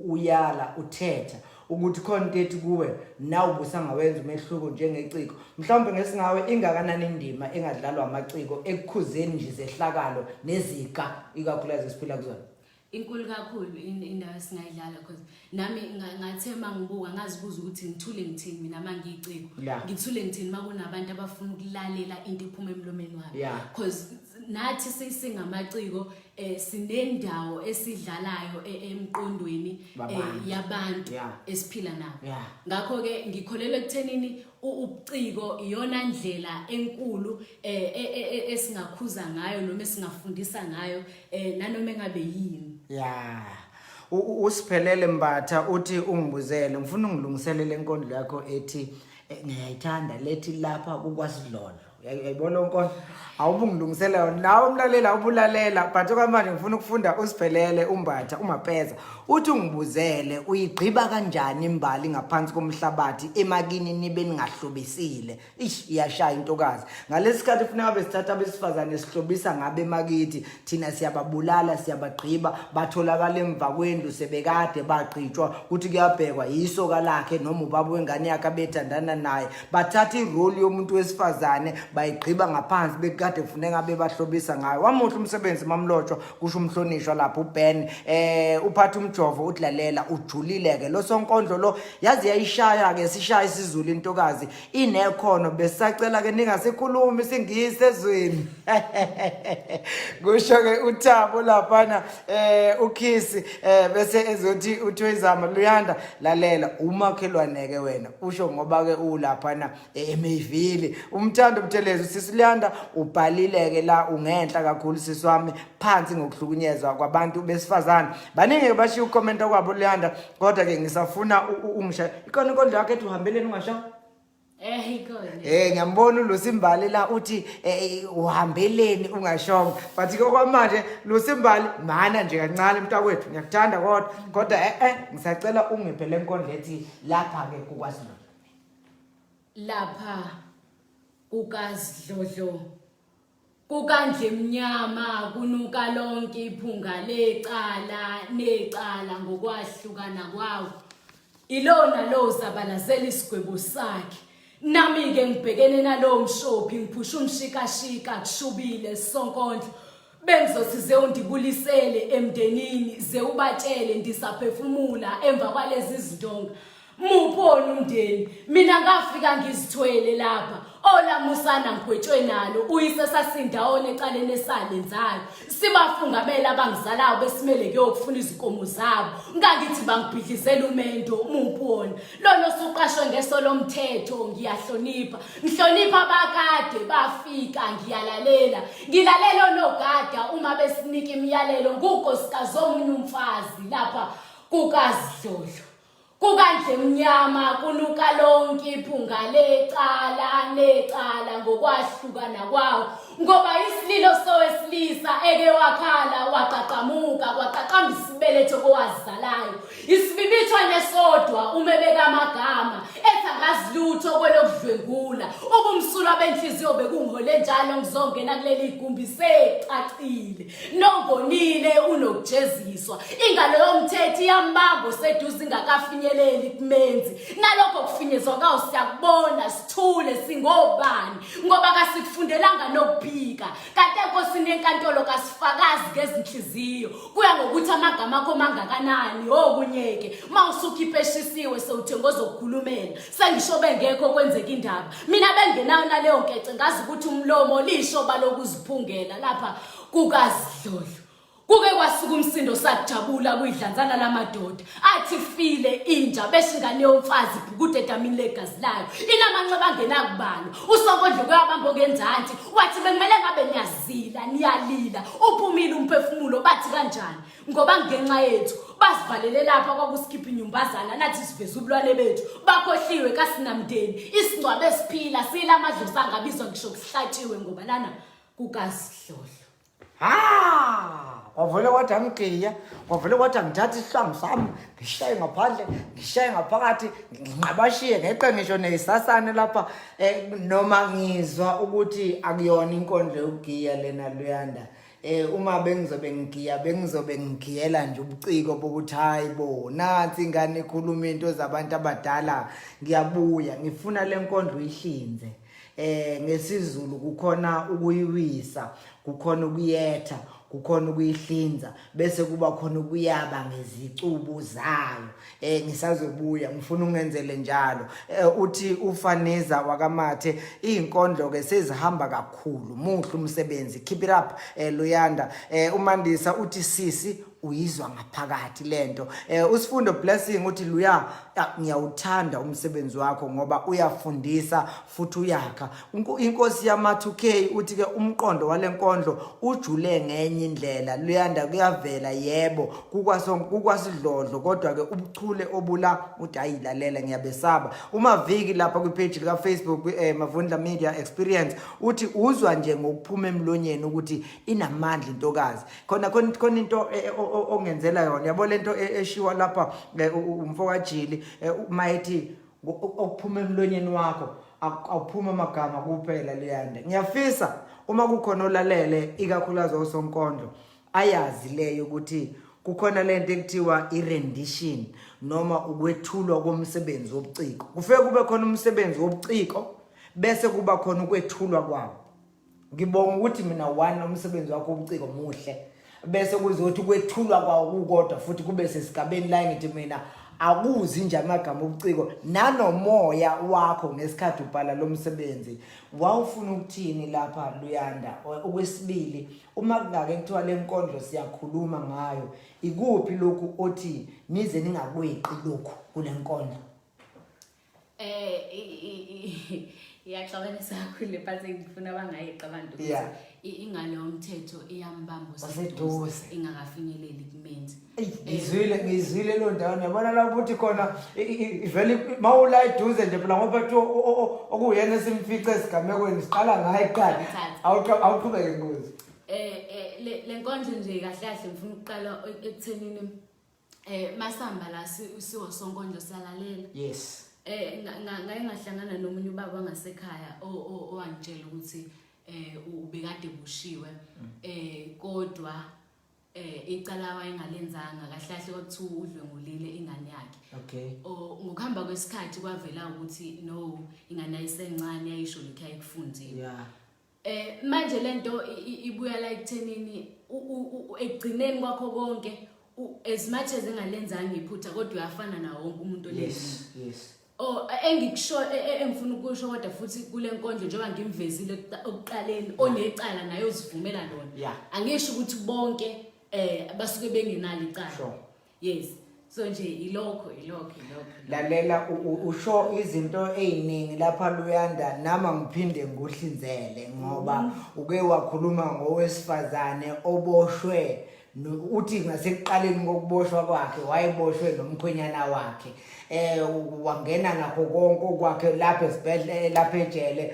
uyala uthetha ukuthi khona into ethi kuwe nawe ubusangawenza umehluko njengeciko. Mhlawumbe ngesingawe ingakanani indima engadlalwa amaciko ekukhuzeni nje izehlakalo neziga ikakhulukazi esiphila kuzona? Inkulu kakhulu indawo esingayidlala because nami ngathe uma ngibuka ngazibuza ukuthi ngithule ngithini mina uma ngiyiciko ngithule ngithini uma kunabantu abafuna ukulalela into ephuma emlomeni wami because nathi singamaciko eh sinendawo esidlalayo e, emqondweni eh, yabantu esiphila nabo ngakho ke ngikholelwa ekuthenini ubuciko iyona ndlela enkulu eh, e, e, esingakhuza ngayo noma esingafundisa ngayo eh nanoma engabe yini ya usiphelele mbatha uthi ungibuzele ngifuna ungilungiselele inkondlo yakho ethi eh, ngiyayithanda lethi lapha kukwasidlodlo uyayibona inkondlo awube ungilungisela yona nawe umlaleli awubulalela but okwamanje ngifuna ukufunda usiphelele umbatha umapeza uthi ungibuzele uyigqiba kanjani imbali ngaphansi komhlabathi emakini nibe ningahlobisile Ish iyashaya intokazi. Ngalesikhathi kufuneka besithatha abesifazane sihlobisa ngabe emakithi thina siyababulala siyabagqiba batholakala emva kwendlu sebekade bagqitshwa ukuthi kuyabhekwa yisoka lakhe noma ubaba wengane yakhe abethandana naye bathatha irole yomuntu wesifazane bayigqiba ngaphansi bekade kufuneka bebahlobisa ngayo. Wamuhle umsebenzi mamlotshwa kusho umhlonishwa lapho uBen eh uphatha umjovo uthi lalela ujulile ke lo sonkondlo lo yazi yayishaya ke sishaya isiZulu intokazi inekhono besacela ke ningasikhulumi isingisi ezweni kusho ke uThabo laphana eh uKhisi eh bese ezothi uthoyizama Luyanda lalela umakhelwane ke wena usho ngoba ke ulaphana eMayville umthando Buthelezi usisi Luyanda ubhalile ke la ungenhla kakhulu sisi wami phansi ngokuhlukunyezwa kwabantu besifazane baningi bashiya ucomment kwabo Luyanda kodwa ke ngisafuna ungisha ikhona inkondlo yakho ethi uhambeleni ungasha Eh ikhona. Eh ngiyambona uLusimbali la uthi eh, eh, uhambeleni ungashongo. But ke okwamanje Lusimbali mana nje kancane mntakwethu ngiyakuthanda kodwa kodwa eh eh ngisacela ungiphe le nkondlo ethi lapha ke kukwaZulu. Lapha kukaZidlodlo Kukandlemnyama kunuka lonke iphunga lecala necala ngokwahlukana kwawo. Ilona lo zabalazela isigwebo sakhe. Nami-ke ngibhekene nalowo mshophi ngiphusha umshikashika kushubile sonkondlo. Bengizothi ze undibulisele emndenini ze ubatshele ndisaphefumula emva kwalezi zindonga. Muphi wona umndeni? Mina ngafika ngizithwele lapha. Olamusana ngigwetshwe nalo uyise sasindawona ecaleni esalenzayo. Sibafungamela abangizalayo besimele kuyokufuna izinkomo zabo. Ngangithi bangibhidlizela umendo muphi wona? Lona osuqashwe ngeso lomthetho ngiyahlonipha. Ngihlonipha abakade bafika ngiyalalela. Ngilalela onogada uma besinika imiyalelo ngukosikazi omunye umfazi lapha kukaZidlodlo. Kukandle mnyama kunuka lonke iphunga lecala necala ngokwahlukana kwawo ngoba isililo sowesilisa eke wakhala waqaqamuka kwaqaqamba isibeletho kowazalayo isibibithwane sodwa uma ebeka amagama ethi angazi lutho kwelokudlwengula ubumsulwa benhliziyo bekungihole njalo ngizongena kuleli gumbi secacile nongonile unokujeziswa ingalo yomthetho iyambamba oseduze ingakafinyeleli kumenzi nalokho kufinyezwa kawo siyakubona sithule singobani ngoba kasikufunda Asifundelanga nokuphika. Kanti enkosini yenkantolo kasifakazi ngezinhliziyo. Kuya ngokuthi amagama akho mangakanani okunye-ke. Uma usukhipha eshisiwe sewuthenga ozokukhulumela. Sengisho bengekho kwenzeka indaba. Mina bengenayo naleyo nkece ngazi ukuthi umlomo lishoba lokuziphungela lapha kukaZidlodlo. Kuke kwasuka umsindo sakujabula kuyidlanzana lamadoda athi file inja besho ingane yomfazi ibhukude edamini legazi layo inamanxeba angenakubalwa usonkondlo kuyabamba ongenzansi wathi bekumele ngabe niyazila niyalila uphumile umphefumulo bathi kanjani ngoba ngenxa yethu basivalele lapha kwakusikhipha inyumbazana nathi siveza ubulwane bethu bakhohliwe kasinamndeni isingcwabe esiphila sila amadlozi angabizwa ngisho kuhlatshiwe ngoba lana kukasidlodlo Ha! Kwavele kwathi angigiya, kwavele kwathi angithathe isihlangu sami, ngishaye ngaphandle, ngishaye ngaphakathi, nginqabashiye ngeqe ngisho nesasane lapha eh, noma ngizwa ukuthi akuyona inkondlo yokugiya lena Luyanda. Eh uma bengizobe ngigiya bengizobe ngigiyela nje ubuciko bokuthi hayi bo nansi ingane ikhuluma into zabantu abadala ngiyabuya ngifuna lenkondlo ihlinze. Eh ngesiZulu kukhona ukuyiwisa, kukhona ukuyetha, kukhona ukuyihlinza bese kuba khona ukuyaba ngezicubu zayo. Eh ngisazobuya ngifuna ungenzele njalo. Eh, uthi uFaniza wakaMathe izinkondlo ke sezihamba kakhulu. Muhle umsebenzi. Keep it up eh Luyanda. Eh uMandisa uthi sisi uyizwa ngaphakathi lento eh usifundo blessing uthi luya ngiyawuthanda umsebenzi wakho ngoba uyafundisa futhi uyakha inkosi yama 2K uthi ke umqondo walenkondlo ujule ngenye indlela luyanda kuyavela yebo kukwasidlodlo kodwa ke ubuchule obula uthi ayilalela ngiyabesaba umaviki lapha kwi page lika Facebook eh, Mavundla Media Experience uthi uzwa nje ngokuphuma emlonyeni ukuthi inamandla intokazi khona khona khona into e, e, ongenzela yona yabo lento e, eshiwa lapha umfokajili mayethi okuphuma emlonyeni wakho awuphuma amagama kuphela leyanda ngiyafisa uma kukhona olalele ikakhulukazi osonkondlo ayazi leyo ukuthi kukhona lento ekuthiwa i-rendition noma ukwethulwa komsebenzi wobuciko kufike kube khona umsebenzi wobuciko bese kuba khona ukwethulwa kwawo ngibonga ukuthi mina one umsebenzi wakho ubuciko muhle bese kuzothi kwethulwa kwawo kukodwa futhi kube sesigabeni la ngithi mina akuzi nje amagama obuciko nanomoya wakho ngesikhathi ubhala lo msebenzi wawufuna ukuthini lapha Luyanda okwesibili uma kungake kuthiwa le nkondlo siyakhuluma ngayo ikuphi lokhu othi nize ningakweqi lokhu kule nkondlo Eh iyaxabanisa kakhulu le part engifuna bangayeqa abantu ukuthi ingalo yomthetho iyambamba oseduze ingakafinyeleli kumenzi. Ngizwile ngizwile lo ndawo yabona la ukuthi khona ivele mawula eduze nje phela ngoba kuthiwa okuyena esimfice esigamekweni siqala ngaye kuqala. Awuqhubeke nkosi. Eh, eh le nkondlo nje kahle kahle ngifuna ukuqala ekuthenini Eh masamba la siwo sonkondlo siyalalela. Yes. Eh ngake ngahlangana nomunye ubaba wangasekhaya owangitshela ukuthi eh ubekade bushiwe mm. eh kodwa eh icala wayengalenzanga kahle kahle kwakuthiwa udlwengulile ingane yakhe. Okay. O ngokuhamba kwesikhathi kwavela ukuthi no ingane ayisencane yayisho lokhu ayikufundile. Yeah. Eh manje lento ibuya la ekuthenini ekugcineni kwakho konke as much as engalenzanga iphutha kodwa uyafana nawo wonke umuntu olenzile. Yes, yes. Oh engikusho e, e, engifuna ukusho kodwa futhi kule nkondlo njengoba ngimvezile ekuqaleni onecala naye uzivumela lona. Angisho ukuthi bonke eh basuke bengenalo icala. Sure. Yes. So nje ilokho ilokho ilokho. Lalela usho izinto eziningi lapha Luyanda nama ngiphinde ngikuhlinzele ngoba mm. uke wakhuluma ngowesifazane oboshwe uthi ngasekuqaleni kokuboshwa kwakhe wayeboshwe nomkhwenyana wakhe eh wangena nakho konke okwakhe lapha esibhedlela lapha ejele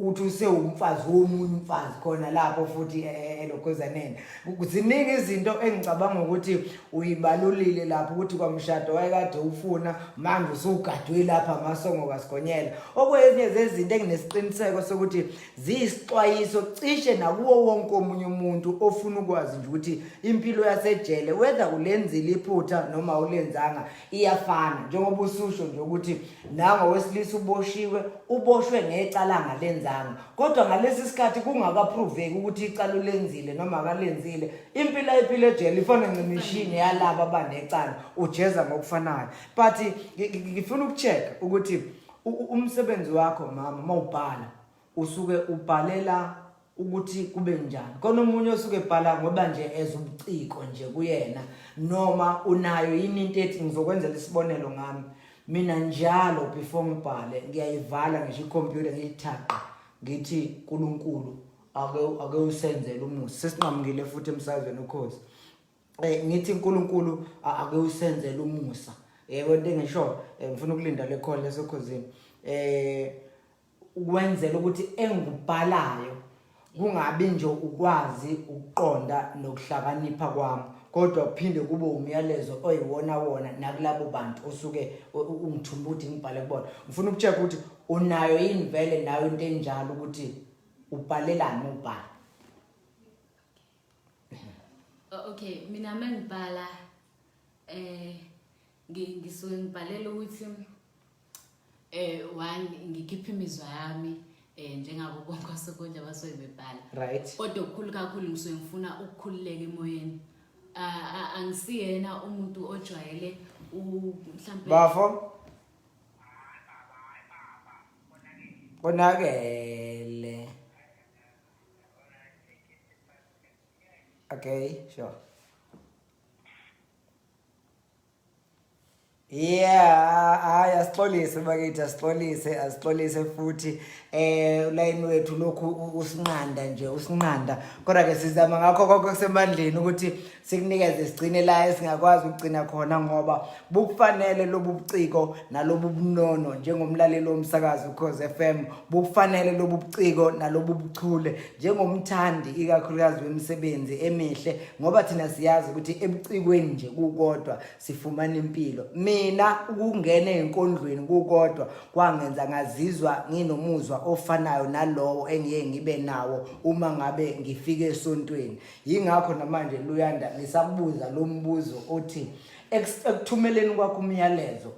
uthi usewumfazi womunye umfazi khona lapho futhi eh, eh, elokhozaneni Ziningi izinto engicabanga ukuthi uyibalulile lapho ukuthi kwamshado wayekade ufuna manje usugadwe lapha amasongo kaSigonyela. Okwezinye zezinto enginesiqiniseko sokuthi ziyisixwayiso cishe nakuwo wonke omunye umuntu ofuna ukwazi nje ukuthi Impilo yasejele, whether ulenzile iphutha noma ulenzanga, iyafana. Njengoba ususho nje ukuthi nango wesilisa uboshiwe, uboshwe ngecala angalenzanga, kodwa ngalesi sikhathi kungakaproveki ukuthi icala ulenzile noma akalenzile, impilo ayiphile ejele ifana ncimishini yalaba abanecala, ujeza ngokufanayo. But ngifuna ukucheck ukuthi umsebenzi wakho mama mawubhala usuke ubhalela ukuthi kube njani? Kona omunye osuke ebhala ngoba nje ezubuciko nje kuyena, noma unayo yini into ethi, ngizokwenzela isibonelo ngami mina, njalo before ngibhale ngiyayivala ngisho ikhompyutha, ngiyithaqa, ngithi uNkulunkulu ake usenzele umusa. Sesinqamukile futhi emsakazweni Ukhozi. Ngithi uNkulunkulu ake usenzele umusa. Yebo, into engisho, ngifuna ukulinda le call lesokhozini. Ukwenzela ukuthi engikubhalayo kungabi nje ukwazi ukuqonda nokuhlakanipha kwami, kodwa kuphinde kube umyalezo oyiwona wona nakulabo bantu osuke ungithuma ukuthi ngibhale kubona. Ngifuna ukucheck ukuthi unayo yini vele nayo into enjalo, ukuthi ubhalelani ubhala. Okay, mina mengibhala ngisuke ngibhalela ukuthi one, ngikhipha imizwa yami njengabo bonke osonkondlo abasuke bebhala. Kodwa okukhulu kakhulu ngisuke ngifuna ukukhululeka emoyeni. Angisiyena umuntu ojwayele mhlambe Bafo, konakele. Okay, sure. Yeah, hayi, asixolise bakithi, asixolise, asixolise futhi. Ulayini wethu lokhu usinqanda nje, usinqanda. Kodwa ke sizama ngakho konke kusemandleni ukuthi sikunikeze, sigcine la esingakwazi ukugcina khona, ngoba bukufanele lobu buciko nalobu bunono njengomlaleli womsakazo Ukhozi FM, bukufanele lobu buciko nalobu buchule njengomthandi ikakhulukazi wemisebenzi emihle, ngoba thina siyazi ukuthi ebucikweni nje kukodwa sifumana impilo. Mina ukungena ezinkondlweni kukodwa kwangenza ngazizwa nginomuzwa ofanayo nalowo engiye ngibe nawo uma ngabe ngifike esontweni. Yingakho namanje Luyanda ngisakubuza lo mbuzo othi ekuthumeleni kwakho umyalezo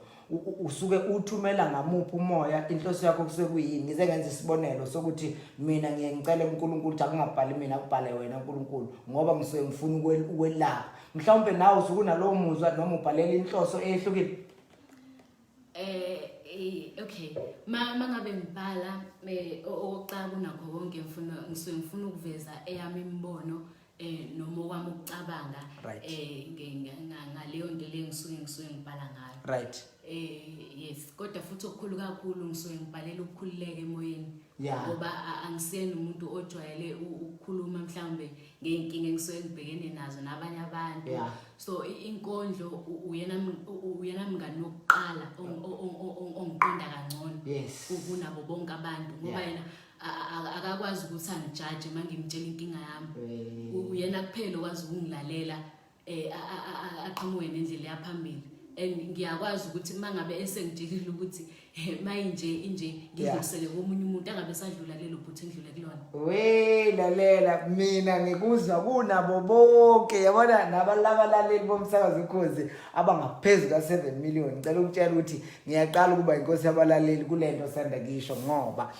usuke uthumela ngamuphi umoya, inhloso yakho kusuke kuyini? Ngize ngenza isibonelo sokuthi mina ngiye ngicele uNkulunkulu ukuthi akungabhali mina, akubhale wena uNkulunkulu, ngoba ngisuke ngifuna ukwelapha. Mhlawumbe nawe usuke unalowo muzwa, noma ubhalela inhloso eyehlukile. Okay, ma mangabe ngibhala, okokuqala kunakho konke ngifuna, ngisuke ngifuna ukuveza eyami imibono noma okwami ukucabanga ngaleyo nto leyo ngisuke ngibhala ngayo. Yes, kodwa futhi okukhulu kakhulu ngisuke ngibhalela ukukhululeka emoyeni, ngoba angisiyena umuntu ojwayele ukukhuluma mhlawumbe ngey'nkinga engisuke ngibhekene nazo nabanye abantu. So inkondlo uyena mngani wokuqala ongiqonda kangcono kunabo bonke abantu, ngoba yena akakwazi ukuthi angijaje uma ngimtshela inkinga yami. Uyena kuphela okwazi ukungilalela, aqhamuke nendlela yaphambili, and ngiyakwazi ukuthi uma ngabe esengitshelile ukuthi mayinje inje, ngidlulisele komunye umuntu angabe sadlula kulelo phutha engidlule kulona. We lalela, mina ngikuzwa kunabo bonke, yabona, nabalabalaleli bomsakazo Ukhozi abangaphezu ka-7 million. Ngicela ukutshela ukuthi ngiyaqala ukuba inkosi yabalaleli kule nto sanda kisho, ngoba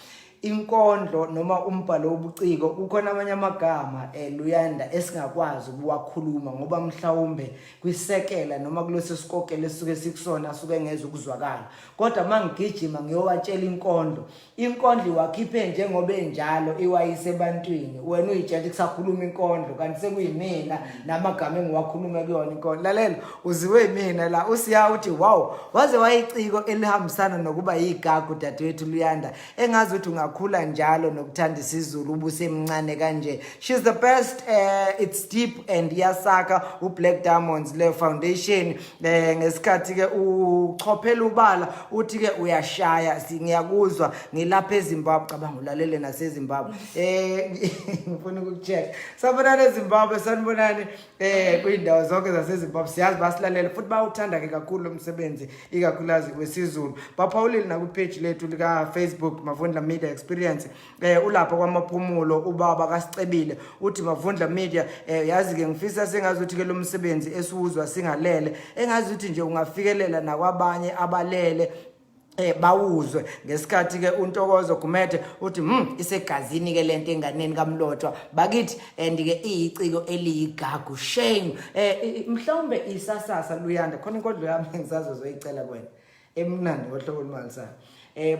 inkondlo noma umbhalo wobuciko kukhona amanye amagama Luyanda esingakwazi ukuwakhuluma, ngoba mhlawumbe kwisekela noma kuleso sikokelo esisuke sikusona asuke ngeze ukuzwakala. Kodwa mangigijima ngiyowatshela inkondlo, inkondlo iwakhiphe njengoba enjalo, iwayise ebantwini. Wena uyitshela ukuthi kusakhuluma inkondlo, kanti sekuyimina namagama engiwakhulume kuyona inkondlo. Lalela, uziwe yimina la. Usiya uthi wow, waze wayiciko elihambisana nokuba yigagu dadewethu Luyanda, engazi ukuthi ungakhula njalo nokuthanda isiZulu ubusemncane kanje. She's the best. It's deep and iyasakha uBlack Diamonds le foundation. Ngesikhathi ke uchophela ubala uthi ke uyashaya, ngiyakuzwa ngilapha eZimbabwe. Cabanga ulalele naseZimbabwe. Ngifuna ukukucheck. Sanibonani eZimbabwe, sanibonani kwindawo zonke zaseZimbabwe. Siyazi basilalela futhi bawuthanda ke kakhulu lo msebenzi, ikakhulukazi wesiZulu. Baphawulile naku page lethu lika Facebook, Mavundla Media Express. experience. Ulapha kwaMaphumulo ubaba kaSicebile uthi Mavundla Media, yazi ke ngifisa sengazi ukuthi ke lo msebenzi esiwuzwa singalele, engazi ukuthi nje ungafikelela nakwabanye abalele bawuzwe. Ngesikhathi ke uNtokozo Gumede uthi isegazini ke lento enganeni kaMlotshwa bakithi, and ke iyiciko eliyigagu, shame. Mhlawumbe isasasa Luyanda, khona inkondlo yami engisazozoyicela kuwena emnandi ngohlobo olumangalisayo,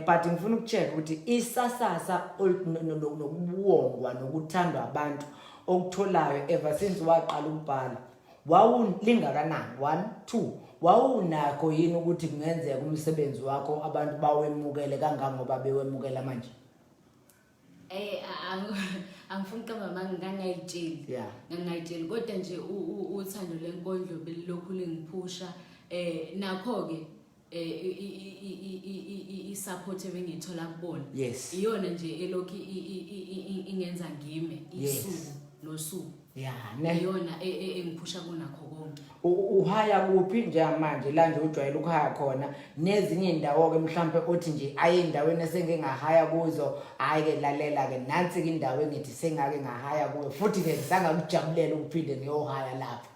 but ngifuna ukucheck ukuthi isasasa nokubuwongwa nokuthandwa abantu okutholayo ever since waqala ukubhala wawulingakanani? 1 2 wawunakho yini ukuthi kungenzeka umsebenzi wakho abantu bawemukele kangangoba bewemukela manje? Angifuni ukuqamba amanga, ngangayitsheli. Ngangayitsheli, kodwa nje uthando lenkondlo belilokhu lingiphusha. Nakho-ke i-support ebengiyithola kubona iyona nje elokhu ingenza ngime isuku nosuku. Yeah, ne. Iyona engiphusha kunakho konke. Uhaya kuphi njengamanje la nje ujwayele ukuhaya khona, nezinye indawo-ke mhlampe othi nje aye endaweni esengike ngahaya kuzo, hhayi-ke lalela-ke nansi-ke indawo engithi sengake ngahaya kuyo futhi-ke ngisangakujabulela ukuphinde ngiyohaya lapho?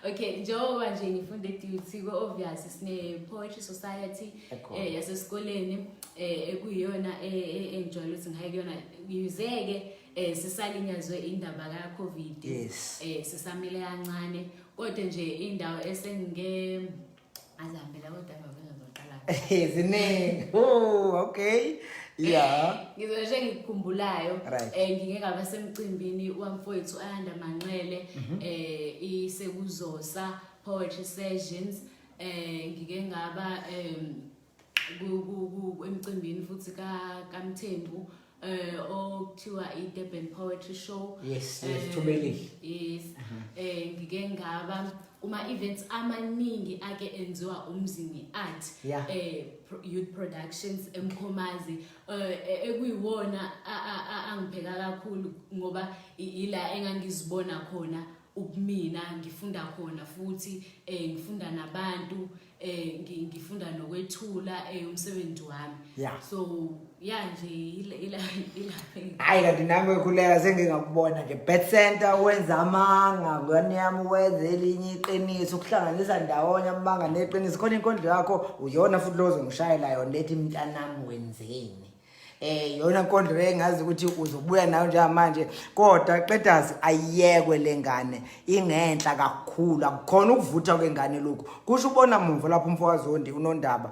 Okay, njengoba nje ngifunde e-DUT, ko-obvious sine-poetry society Ekhona. Yasesikoleni, ekuyiyona engijwayele ukuthi ngihaye kuyona. Yize-ke sisalinyazwe indaba ka-COVID, sisamile kancane, kodwa nje indawo esengike azihambela kodwa ngabe ngizoqala. Ziningi. Oh, okay. Yeah. Ngizosho ngikukhumbulayo, ngike ngaba semcimbini wamfowethu Ayanda Manqele, isekuzosa poetry sessions, ngike ngaba emcimbini futhi kaMthembu, okuthiwa i-Durban Poetry Show. Yes, Thubelihle. Yes. Ngike ngaba kuma events amaningi ake enziwa Umzini Art, Youth Productions eMkhomazi, ekuyiwona angipheka kakhulu ngoba ila engangizibona khona ubumina, ngifunda khona futhi, ngifunda nabantu, ngifunda nokwethula umsebenzi wami. So ya nje ilapha. Hayi, kanti nami ekhuleka sengingakubona nje Bet Center wenza amanga, ngane yami, wenze elinye iqiniso, ukuhlanganisa ndawonye amanga neqiniso. Khona inkondlo yakho uyona futhi lozo ngishayela yona lethi mntanami wenzeni, yona nkondlo engazi ukuthi uzobuya nayo njengamanje, kodwa qedazi ayiyekwe lengane, ingenhla kakhulu, akukhona ukuvutha kwengane lokhu, kusho ubona mumva lapho umfokaZondi unondaba.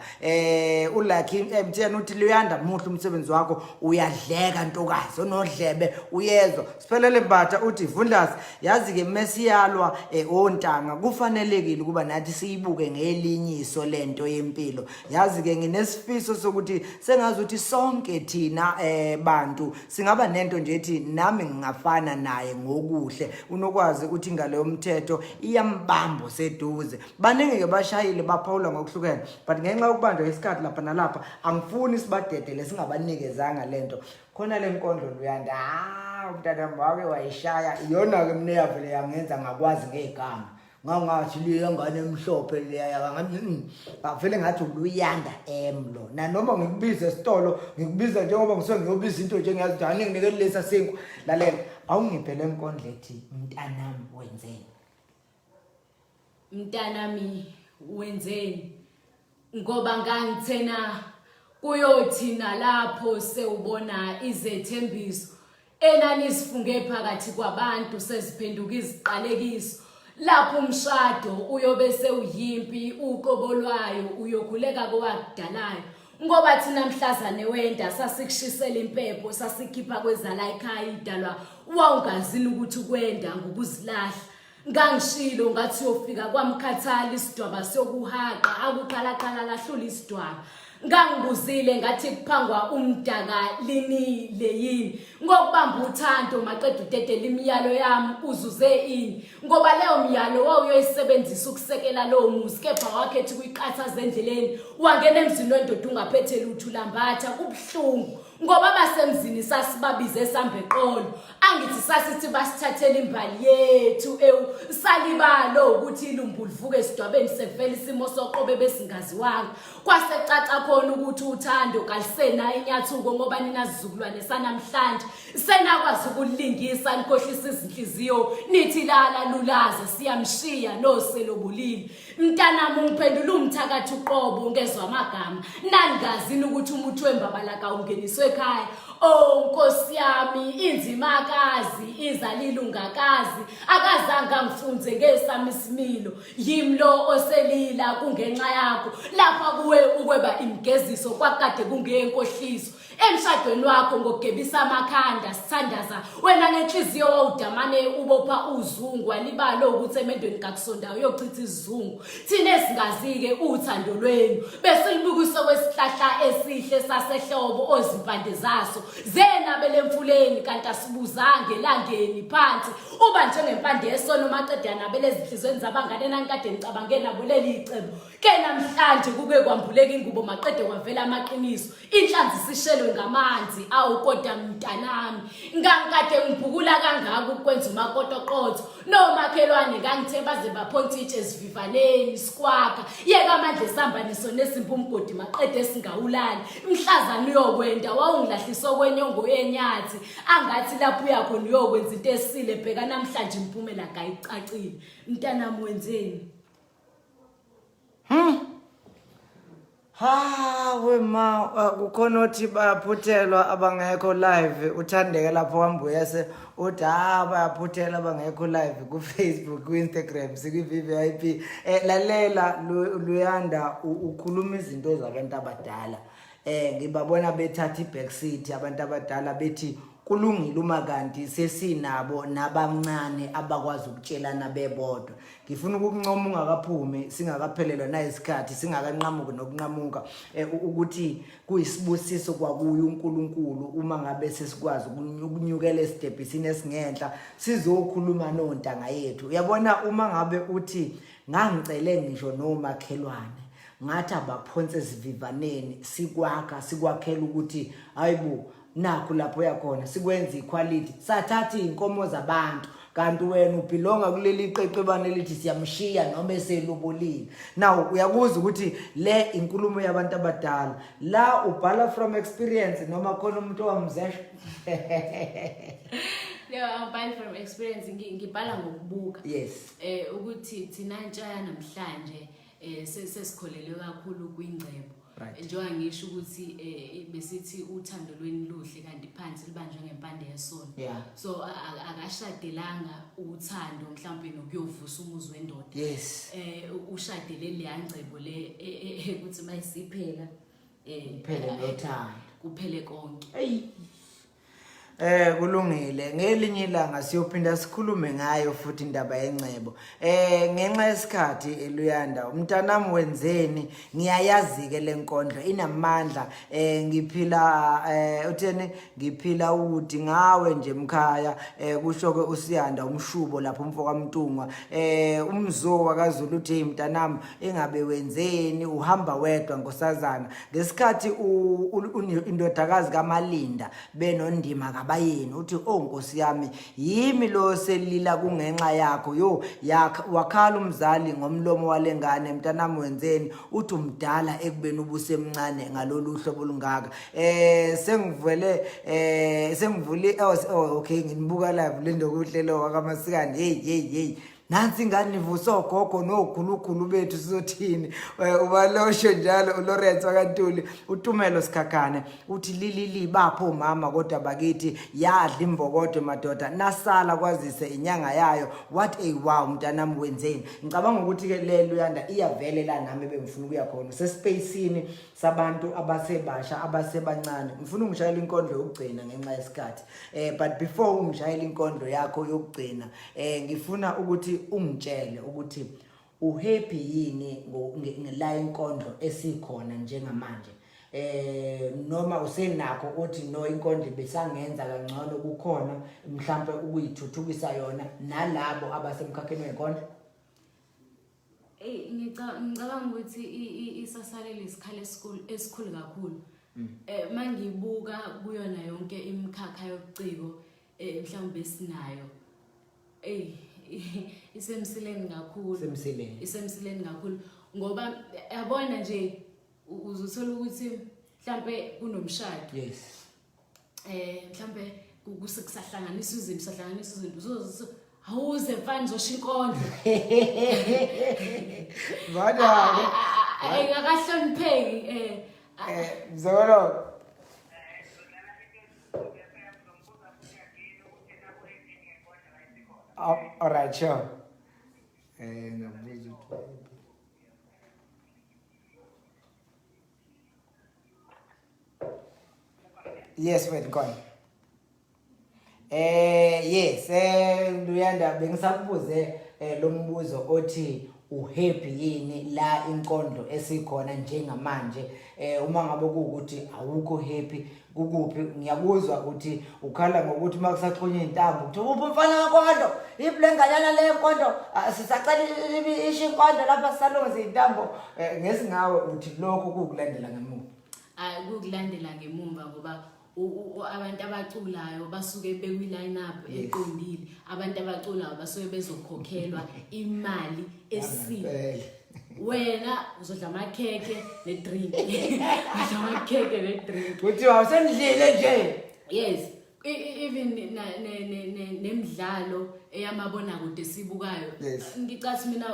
uLucky MTN uthi Luyanda, muhle umsebenzi wakho, uyadleka ntokazi onodlebe uyezwa. Siphelele Mbatha uthi Vundlas, yazi ke mesiyalwa ontanga kufanelekile ukuba nathi siyibuke ngelinye iso lento yempilo. Yazi ke nginesifiso sokuthi sengazi ukuthi sonke thina bantu singaba nento nje ethi nami ngingafana naye ngokuhle. Unokwazi uthi ingalo yomthetho iyambamba seduze. Baningi ke bashayile baphawula ngokuhlukene, but ngenxa yokubanjwa isikhathi lapha nalapha angifuni sibadedele singabanikezanga lento. Khona le nkondlo Luyanda, umntana wake wayishaya iyona ke mina, yavele yangenza ngakwazi ngegama. Ngangathi leya ngane emhlophe leya, ngavele ngathi uLuyanda Emlo. Nanoma ngikubiza esitolo, ngikubiza njengoba ngisuke ngiyobiza into nje, ngiyazi ukuthi aninginikele lesa sinkwa. Lalela, awungiphe le nkondlo ethi mntanami wenzeni. Mntanami wenzeni, ngoba ngangithena kuyothi nalapho sewubona izethembiso enanizifunge phakathi kwabantu seziphenduka iziqalekiso, lapho umshado uyobe sewuyimpi uqobo lwayo, uyokhuleka kowakudalayo, ngoba thina mhlazane wenda sasikushisela impepho, sasikhipha kwezala ekhaya idalwa wawungazini ukuthi ukwenda ngokuzilahla. Ngangishilo ngathi uyofika kwamkhathali isidwaba siyokuhaqa, akuqalaqala lahlula isidwaba. Ngangibuzile ngathi kuphangwa umdaka linile yini, ngokubamba uthando maqeda udedela imiyalo yami uzuze ini, ngoba leyo miyalo wawuyoyisebenzisa ukusekela lowo muzi, kepha wakhetha ukuyiqathaza endleleni, wangena emzini wendoda ungaphethe lutho, ulambatha kubuhlungu. Ngoba abasemzini sasibabize sambeqolo, angithi sasithi basithathela imbali yethu ewu salibalo ukuthi ilumbu livuke esidwabeni sevele isimo soqobe besingaziwanga. Kwasecaca khona ukuthi uthando kalisenayo inyathuko ngoba nina sizukulwane sanamhlanje senakwazi ukulingisa nikhohlisa izinhliziyo nithi lala lulaze siyamshiya noselobulili. Mntanami ungiphendula umthakathi uqobo ngezwa amagama. Nangazini ukuthi umuthi wembabala kawungeniswe ekhaya. Oh Nkosi yami inzimakazi izalile ungakazi akazange angifunze ngesami isimilo yimi lo oselila kungenxa yakho lapha kuwe ukweba imgeziso kwakade kungenkohliso emshadweni wakho ngokugebisa amakhanda sithandaza wena ngenhliziyo wawudamane ubopha uzungu walibala ukuthi emendweni kakusondayo uyochitha isizungu thina esingazi-ke uthando lwenu besilibukisa kwesihlahla esihle sasehlobo ozimpande zaso zenabele emfuleni kanti asibuzange elangeni phansi uba njengempande yesono maqede yanabela ezinhliziyweni zabangane nanikade nicabange nabo leli icebo ke namhlanje kuke kwambuleka ingubo maqede kwavela amaqiniso Inhlanzi sishelwe ngamanzi awu kodwa mntanami ngangikade ngibhukula kangaka ukwenza umakotoqotho nomakhelwane ngangithe baze baphonsa itshe esivivaneni sikwakha yeka amandla esambaniso nesimba umgodi maqede singawulali mhlazane uyokwenda wawungilahlisa okwenyongo yenyathi angathi lapho uyakhona uyokwenza into esile bheka namhlanje impumela kayicacile mntanami wenzeni Hawe ma kukhona othi bayaphuthelwa abangekho live uthandeke lapho wambuyese uthi ha bayaphuthelwa abangekho live ku Facebook ku Instagram sikwi VVIP eh lalela Luyanda ukhuluma izinto zabantu abadala eh ngibabona bethatha i-back seat abantu abadala bethi kulungile uma kanti sesinabo nabancane abakwazi ukutshelana bebodwa ngifuna ukukuncoma ungakaphumi singakaphelelwa nayisikhathi singakanqamuki nokunqamuka eh, ukuthi kuyisibusiso kwakuye uNkulunkulu uma ngabe sesikwazi ukunyukela esitebhisini esingenhla sizokhuluma nontanga yethu uyabona uma ngabe uthi ngangicele ngisho nomakhelwane ngathi abaphonse esivivaneni sikwakha sikwakhela ukuthi hayibo nakhu lapho uyakhona sikwenza iquality sathatha izinkomo zabantu kanti wena ubhilonga kuleli qeqebane elithi siyamshiya noma eselobolile now uyakuzwa ukuthi le inkulumo yabantu abadala la ubhala from experience noma khona umuntu owamzesha No, I'm from experience ngibhala ngokubuka. Yes. Eh ukuthi thina ntsha namhlanje eh sesikholelwe kakhulu kwingcebo. Right. Njengoba ngisho ukuthi eh besithi uthando lweni luhle kanti phansi libanjwe ngempande yesono. Yeah. So akashadelanga uthando mhlawumbe nokuyovusa umuzi wendoda. Yes. Eh ushadele leya ngcebo le e, e, e, ukuthi mayisiphela eh kuphele nothando. Kuphele konke. Hey. Eh kulungile ngelinye ilanga siyophinda sikhulume ngayo futhi indaba yengcebo. Eh ngenxa yesikhathi eluyanda umntanami wenzeni ngiyayazi ke lenkondlo inamandla eh ngiphila eh utheni ngiphila ukuthi ngawe nje mkhaya eh kusho ke usiyanda umshubo lapho umfo kaMtungwa eh umzo wakaZulu uthi mntanami engabe wenzeni uhamba wedwa nkosazana ngesikhathi indodakazi kaMalinda benondima kabayeni uthi oh nkosi yami yimi lo selila kungenxa yakho yo wakhala umzali ngomlomo walengane mntanami wenzeni uthi umdala ekubeni ubusemncane ngalolu hlobo olungaka eh sengivele eh sengivule oh, oh okay nginibuka live lindokuhle lo wakamasikandi hey hey hey nansi ingane ivusa ogogo nokhulukhulu bethu sizothini eh, ubalosho njalo uLawrence wakaNtuli uTumelo Sikhakhane uthi lilili bapho umama kodwa bakithi yadla imbokodo madoda nasala kwazise inyanga yayo what a wow mntanami wenzeni ngicabanga ukuthi ke le luyanda iyavele la nami bengifuna ukuya khona sespacini sabantu abasebasha abasebancane ngifuna ungishayela inkondlo yokugcina ngenxa yesikhathi eh but before ungishayela inkondlo yakho yokugcina eh ngifuna ukuthi ungitshele ukuthi uhappy yini ngela inkondlo esikhona njengamanje eh noma usenakho uthi no inkondlo besangenza kangcono kukhona mhlambe ukuyithuthukisa yona nalabo abasemkhakheni wenkondlo Ey ngicabanga ukuthi isasalele isikhala esikhulu esikhulu kakhulu. Mangibuka kuyona yonke imikhakha yobuciko mhlawumbe sinayo, ey, isemsileni kakhulu. Isemsileni. Isemsileni kakhulu ngoba yabona nje uzothola ukuthi mhlambe kunomshado. Mhlambe kusahlanganisa izinto, sahlanganisa izinto, uzoze awuze mfana uzosho inkondlo. Bada. Ayikahlonipheki. Mzolo. Oh, all right, sure. Ngabuza ukuthi Yes, wait, ngikhona. Yes, Luyanda, bengisakubuze lo mbuzo othi uhappy yini la inkondlo esikhona njengamanje. Uma ngabe kuwukuthi awukho happy, kukuphi? Ngiyakuzwa ukuthi ukhala ngokuthi uma kusaxhunywa intambo kuthi uphi umfana wenkondlo, iphi le nganyana le nkondlo? Ah, sisacela isho inkondlo lapha sisalungisa intambo. Ngesingawe uthi lokho kuwukulandela ngemuva? Hayi, kukulandela ngemumva ngoba abantu abaculayo basuke bekwi-line up eqondile. Abantu abaculayo basuke bezokhokhelwa imali esile. Ngempela. Wena uzodla amakhekhe ne-drink, udla amakhekhe ne-drink. Kuthiwa awusendlile nje. Yes. Even nemidlalo eyamabonakude sibukayo, ngicathi mina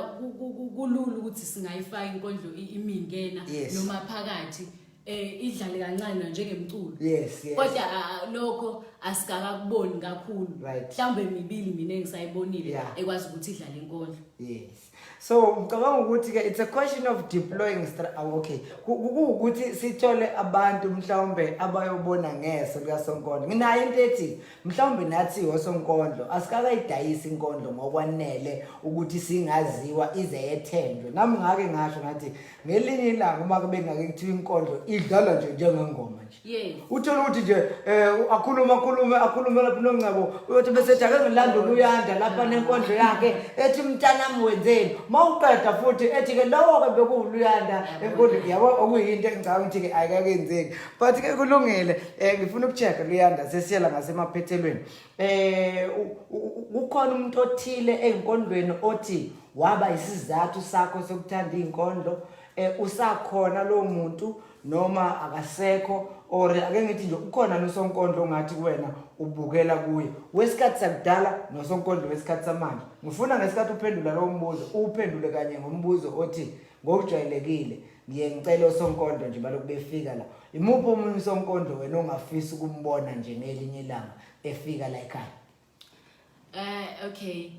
kulula ukuthi singayifaka inkondlo imingena noma phakathi idlale kancane njengemculo. Yes yes Kodwa lokho asikakakuboni kakhulu. Mhlawumbe mibili mina engisayibonile ekwazi ukuthi idlale inkondlo. Yes, so ngicabanga ukuthi ke it's a question of deploying oh, okay, kuwukuthi sithole abantu mhlawumbe abayobona ngeso likasonkondlo. Nginayo into ethi mhlawumbe nathi osonkondlo asikakayidayisi inkondlo ngokwanele ukuthi singaziwa ize yethenjwe. Nami ngake ngasho ngathi ngelinye ilanga uma kube ngake kuthiwa inkondlo idlalwa nje njengengoma nje, uthola ukuthi nje akhulume akhulume akhulume lapha noNgcebo, uyothi bese ethi ake ngilanda uLuyanda lapha nenkondlo yakhe ethi mntanami wenzeni, mawuqeda futhi ethi ke lowo-ke bekuwuLuyanda enkondlo yabo, okuyinto engicabanga ukuthi-ke ayikakenzeki, but ke kulungile. Ngifuna ukucheck Luyanda, sesiyela ngasemaphethelweni. Kukhona umuntu othile ey'nkondlweni othi waba isizathu sakho sokuthanda iy'nkondlo? Usakhona lowo muntu noma akasekho? Or ake ngithi nje ukhona nosonkondlo ongathi kuwena ubukela kuye wesikhathi sakudala nosonkondlo wesikhathi samanje? Ngifuna ngesikhathi uphendula lowo mbuzo uwuphendule kanye ngombuzo othi ngokujwayelekile ngiye ngicela osonkondlo nje balokhu befika la, imuphi omunye usonkondlo wena ongafisa ukumbona nje ngelinye ilanga efika la ekhaya? Okay.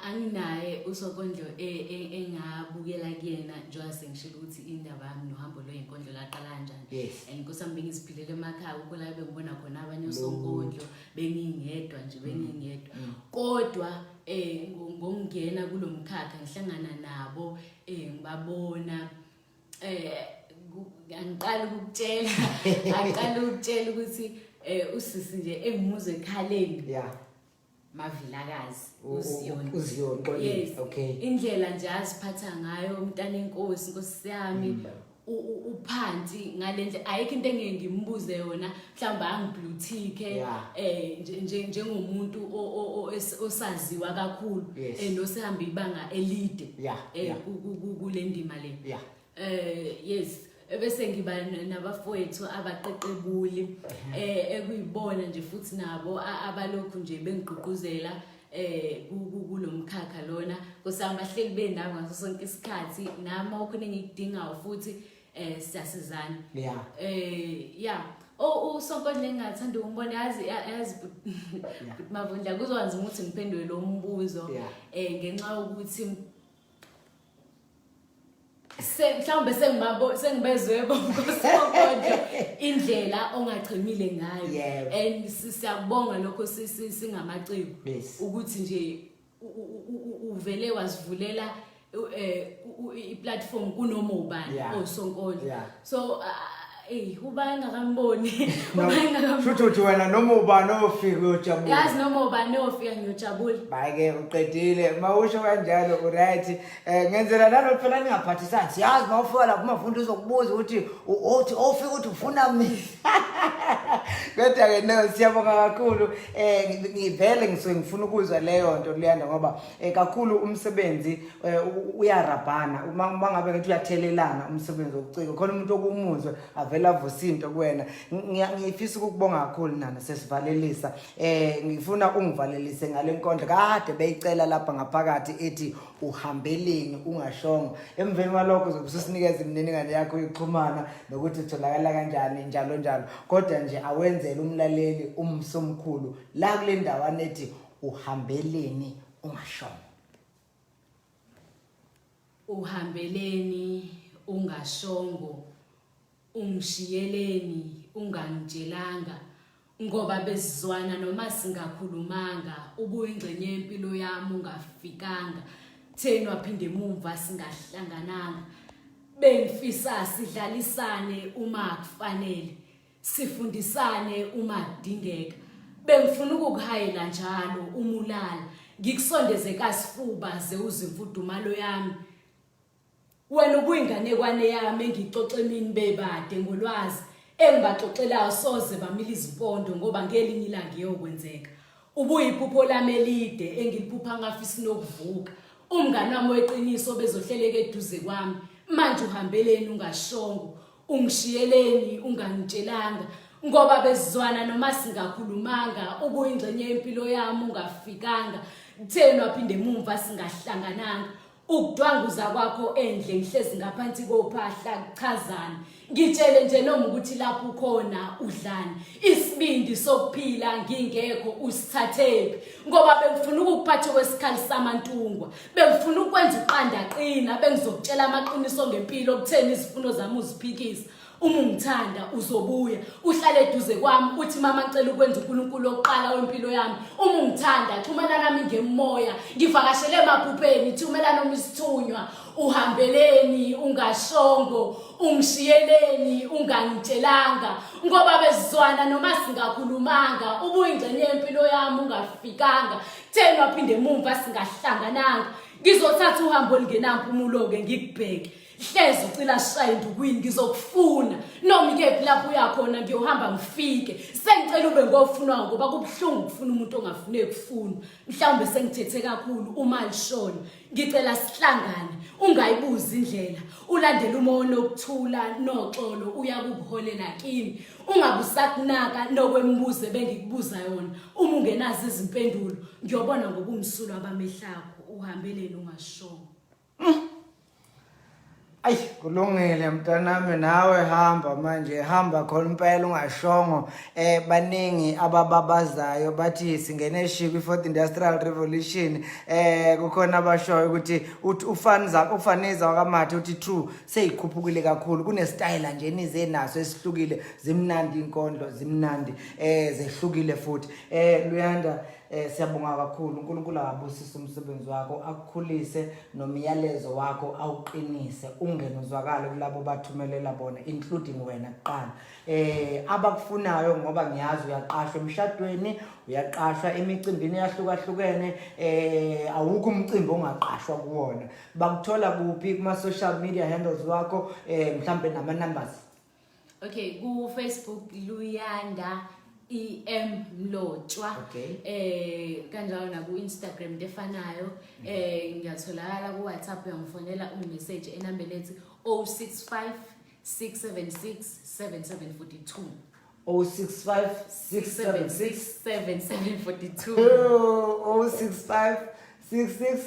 Anginaye usokondlo engabukela kuyena njengoba sengishilo ukuthi indaba yami nohambo lweyinkondlo laqala kanjani. And nkosi yami, bengiziphilele emakhaya, kukho la bengibona khona abanye osonkondlo, bengingedwa nje, bengingedwa. Kodwa ngokungena kulo mkhakha ngihlangana nabo, ngibabona, angiqali ukukutshela ukuthi usisi nje engimuzwe ekhaleni, Mavilakazi. Uziyoni. Uziyoni Xolile. Yes. Indlela nje aziphatha ngayo umntana enkosi, nkosi yami, uphansi ngalendlela, ayikho into engeke ngimbuze yona mhlawumbe angiblue tick. Njengomuntu osaziwa kakhulu nosehamba ibanga elide kule ndima le. Yes, bese ngiba nabafowethu abaqeqebuli ekuyibona nje futhi nabo abalokhu nje bengigqugquzela kulomkhakha lona. Nkosi bahleli benabo ngaso sonke isikhathi, nami okhona engikudingayo futhi siyasizana. Yeah, oh, usonkondlo engingathanda ukumbona, yazi yazi Mavundla, kuzonzima ukuthi ngiphendule lo mbuzo ngenxa yokuthi se mhlawumbe sengibabo sengibezwe bonke indlela ongachemile ngayo. And siyakubonga lokho singamaciko ukuthi nje uvele wazivulela i-platform kunoma ubani osonkondlo. So Ey, uba engakamboni. Uba engakamboni. Shuthi uthi wena noma ubani ofika uyojabula. Yazi noma ubani ofika ngiyojabula. Bayike uqedile. Mawusho kanjalo uright. Eh ngenzela nalo phela ningaphathisani. Siyazi mawufika lapha umafundi uzokubuza ukuthi uthi ofika uthi ufuna mina. Kodwa ke no siyabonga kakhulu. Eh ngivele ngisuke ngifuna ukuzwa leyo nto Luyanda ngoba eh kakhulu umsebenzi eh, uyarabhana uma ngabe ngithi uyathelelana umsebenzi wokucika khona umuntu okumuzwe avele avuse into kuwena ngifisa ukukubonga kakhulu nana sesivalelisa eh ngifuna ungivalelise ngale nkondlo kade beyicela lapha ngaphakathi ethi uhambeleni ungashongo emveni kwalokho uzobe ususinikeza imininingwane yakho yokuxhumana nokuthi utholakala kanjani njalo njalo kodwa nje awenzele umlaleli umsomkhulu la kule ndawana ethi uhambeleni ungashongo Uhambeleni ungashongo ungishiyeleni ungangitshelanga ngoba besizwana noma singakhulumanga ubuyingxenye yempilo yami ungafikanga theni waphinde emumva singahlangananga bengifisa sidlalisane uma kufanele Sifundisane uma kudingeka. Bengifuna ukukuhayela njalo uma ulala, ngikusondeze kasifuba ze uzwe imfudumalo yami. Wena ubuyinganekwane yami engiyixoxa emini bebade ngolwazi engibaxoxelayo soze bamila izimpondo ngoba ngelinye ilanga iyokwenzeka. Ubuyiphupho lami elide engiliphupha ngafisa nokuvuka. Umngani wami weqiniso obezohleleka eduze kwami. Manje uhambeleni ungashongo Ungishiyeleni ungangitshelanga ngoba besizwana noma singakhulumanga ubuyingxenye yempilo yami ungafikanga kutheni waphinde emumva singahlangananga ukudwanguza kwakho endle ngihlezi ngaphansi kophahla kuchazani ngitshele nje noma ukuthi lapho ukhona udlani isibindi sokuphila ngingekho usithathephi ngoba bengifuna ukukuphatha kwesikhali samantungwa Bengifuna ukwenza uqanda qina, bengizokutshela amaqiniso ngempilo kutheni izifuno zami uziphikisa. Uma ungithanda uzobuya uhlale eduze kwami uthi mama ngicela ukwenza uNkulunkulu oqala wempilo yami. Uma ungithanda xhumana nami ngemoya, ngivakashele emaphupheni, thumela noma isithunywa, uhambeleni ungashongo, ungishiyeleni ungangitshelanga ngoba bezizwana noma singakhulumanga ubuyingxenye yempilo yami ungafikanga Theni waphinde emumva singahlangananga. Ngizothatha uhambo olungenampumulo-ke ngikubheke. Hlezi ucila sishaye endukwini ngizokufuna. Noma ikephi lapho uyakhona ngiyohamba ngifike. Sengicela ube ngofunwayo ngoba kubuhlungu ukufuna umuntu ongafuneki kufunwa. Mhlawumbe sengithethe kakhulu uma lishona. Ngicela sihlangane ungayibuzi indlela ulandele umoya onokuthula noxolo uyakukuholela kimi ungabe usakunaka nokwemibuzo ebengikubuza yona uma ungenazo izimpendulo ngiyobona ngobumsulwa bamehlakho uhambeleni ungashongo. Ayi kulungile mntanami nawe hamba manje hamba khona impela ungashongo eh baningi abababazayo bathi singene shi kwi fourth industrial revolution eh kukhona abashoyo ukuthi uthi ufanza ufaniza wakamathe uthi true seyikhuphukile kakhulu kunestyle nje nize naso esihlukile zimnandi inkondlo zimnandi eh zehlukile futhi eh Luyanda Eh siyabonga kakhulu uNkulunkulu akabusise umsebenzi wakho akukhulise nomyalezo wakho awuqinise ungene uzwakale kulabo bathumelela bona including wena kuqala. Eh abakufunayo ngoba ngiyazi uyaqashwa emshadweni uyaqashwa emicimbini eyahlukahlukene eh awukho umcimbi ongaqashwa kuwona. Bakuthola kuphi kuma social media handles wakho eh mhlambe nama numbers. Okay, ku Facebook Luyanda EM Mlotshwa. Okay. Eh kanjalo na ku Instagram into efanayo. Eh ngiyatholakala ku WhatsApp uyangifonela ungimessage enambeni ethi 065 676 7742. 065 676 7742. Oh, 065 66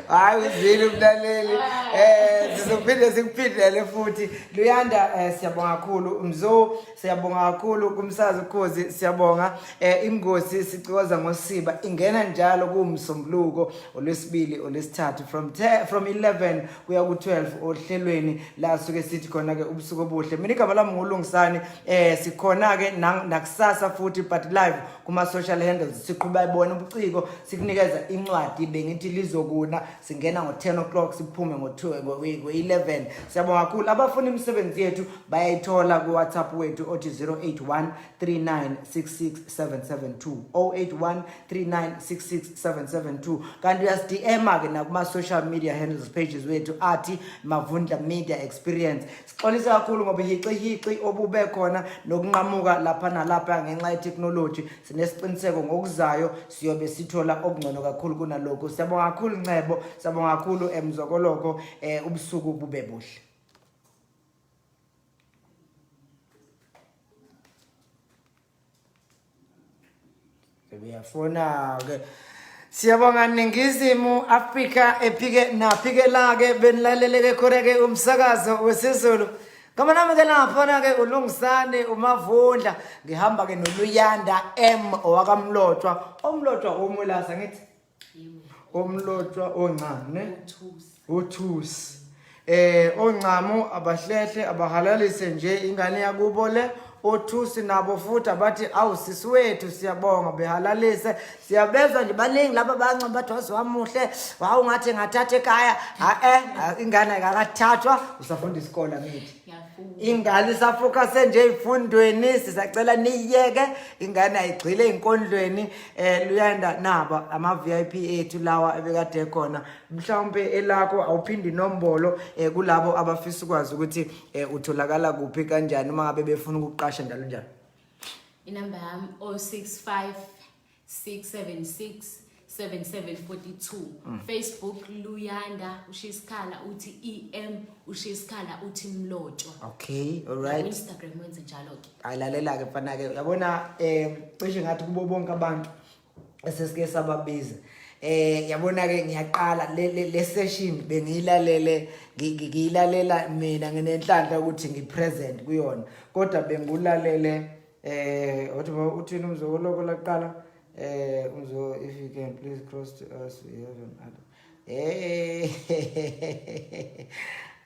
hayi uzile umlaleli eh sizophinde sikuphindele futhi Luyanda eh, siyabonga kakhulu Mzo siyabonga kakhulu kumsazi ukhozi siyabonga eh ingosi sicikoza ngosiba ingena njalo kumsombuluko olwesibili olwesithathu from 10 from 11 kuya ku-12 ohlelweni la suke sithi khona-ke ubusuku obuhle mina igama lami ngulungisani eh sikhona-ke nakusasa futhi but live kuma-social handles siqhuba ibona ubuciko sikunikeza Incwadi bengithi lizokuna, singena ngo-10 o'clock siphume ngo-2, ngo-11. Siyabonga kakhulu. Abafuna imisebenzi yethu bayayithola ku-WhatsApp wethu othi 081 3966772, 081 3966772. Kanti uyasi-DM ke nakuma-social media handles pages wethu athi Mavundla Media Experience. Sixolisa kakhulu ngoba hici obube khona nokunqamuka lapha nalapha ngenxa yeteknoloji. Sinesiqiniseko ngokuzayo siyobe sithola okungcono kakhulu kunalokhu. Siyabonga kakhulu Ncebo, siyabonga kakhulu Emzokoloko, ubusuku bube buhle. Uyafona-ke. Siyabonga Ningizimu Afrika ephike naphike la-ke benilaleleke khona-ke umsakazo wesiZulu. Gama nami ke laphana-ke uLungisani uMavundla, ngihamba-ke noLuyanda M owakamlotshwa. Omlotshwa omulasa ngithi omlotshwa oncane uthusi oncamo abahlehle abahalalise nje ingane yakubo le othusi nabo futhi abathi awu sisi wethu siyabonga behalalise. Siyabezwa nje baningi laba bancoma bathi waze wamuhle, wawungathi ngathatha ekhaya. Ingane akakathathwa, usafunda isikole ngithi ingane isafocuse nje ey'fundweni. Sisacela niyiyeke ingane ayigxile ey'nkondlweni. Luyanda, naba ama-VIP ethu lawa ebekade khona, mhlawumpe elakho awuphindi inombolo kulabo abafisa ukwazi ukuthi utholakala kuphi kanjani uma ngabe befuna ukuqasha njalo njalo. Inamba yami 065 676 7742. Facebook Luyanda ushisikhala uthi EM ushisikhala uthi Mlotshwa. Okay, all right. Instagram wenze njalo ke. Ayilalela ke mfana ke, uyabona cishe ngathi kubo bonke abantu esesike sababiza, yabona ke ngiyaqala le session bengiyilalele, ngiyilalela mina nginenhlanhla ukuthi ngipresent kuyona, kodwa bengulalele uthi uthini umzokoloko laqala umzo, if you can please cross to us, we have an other. Hey,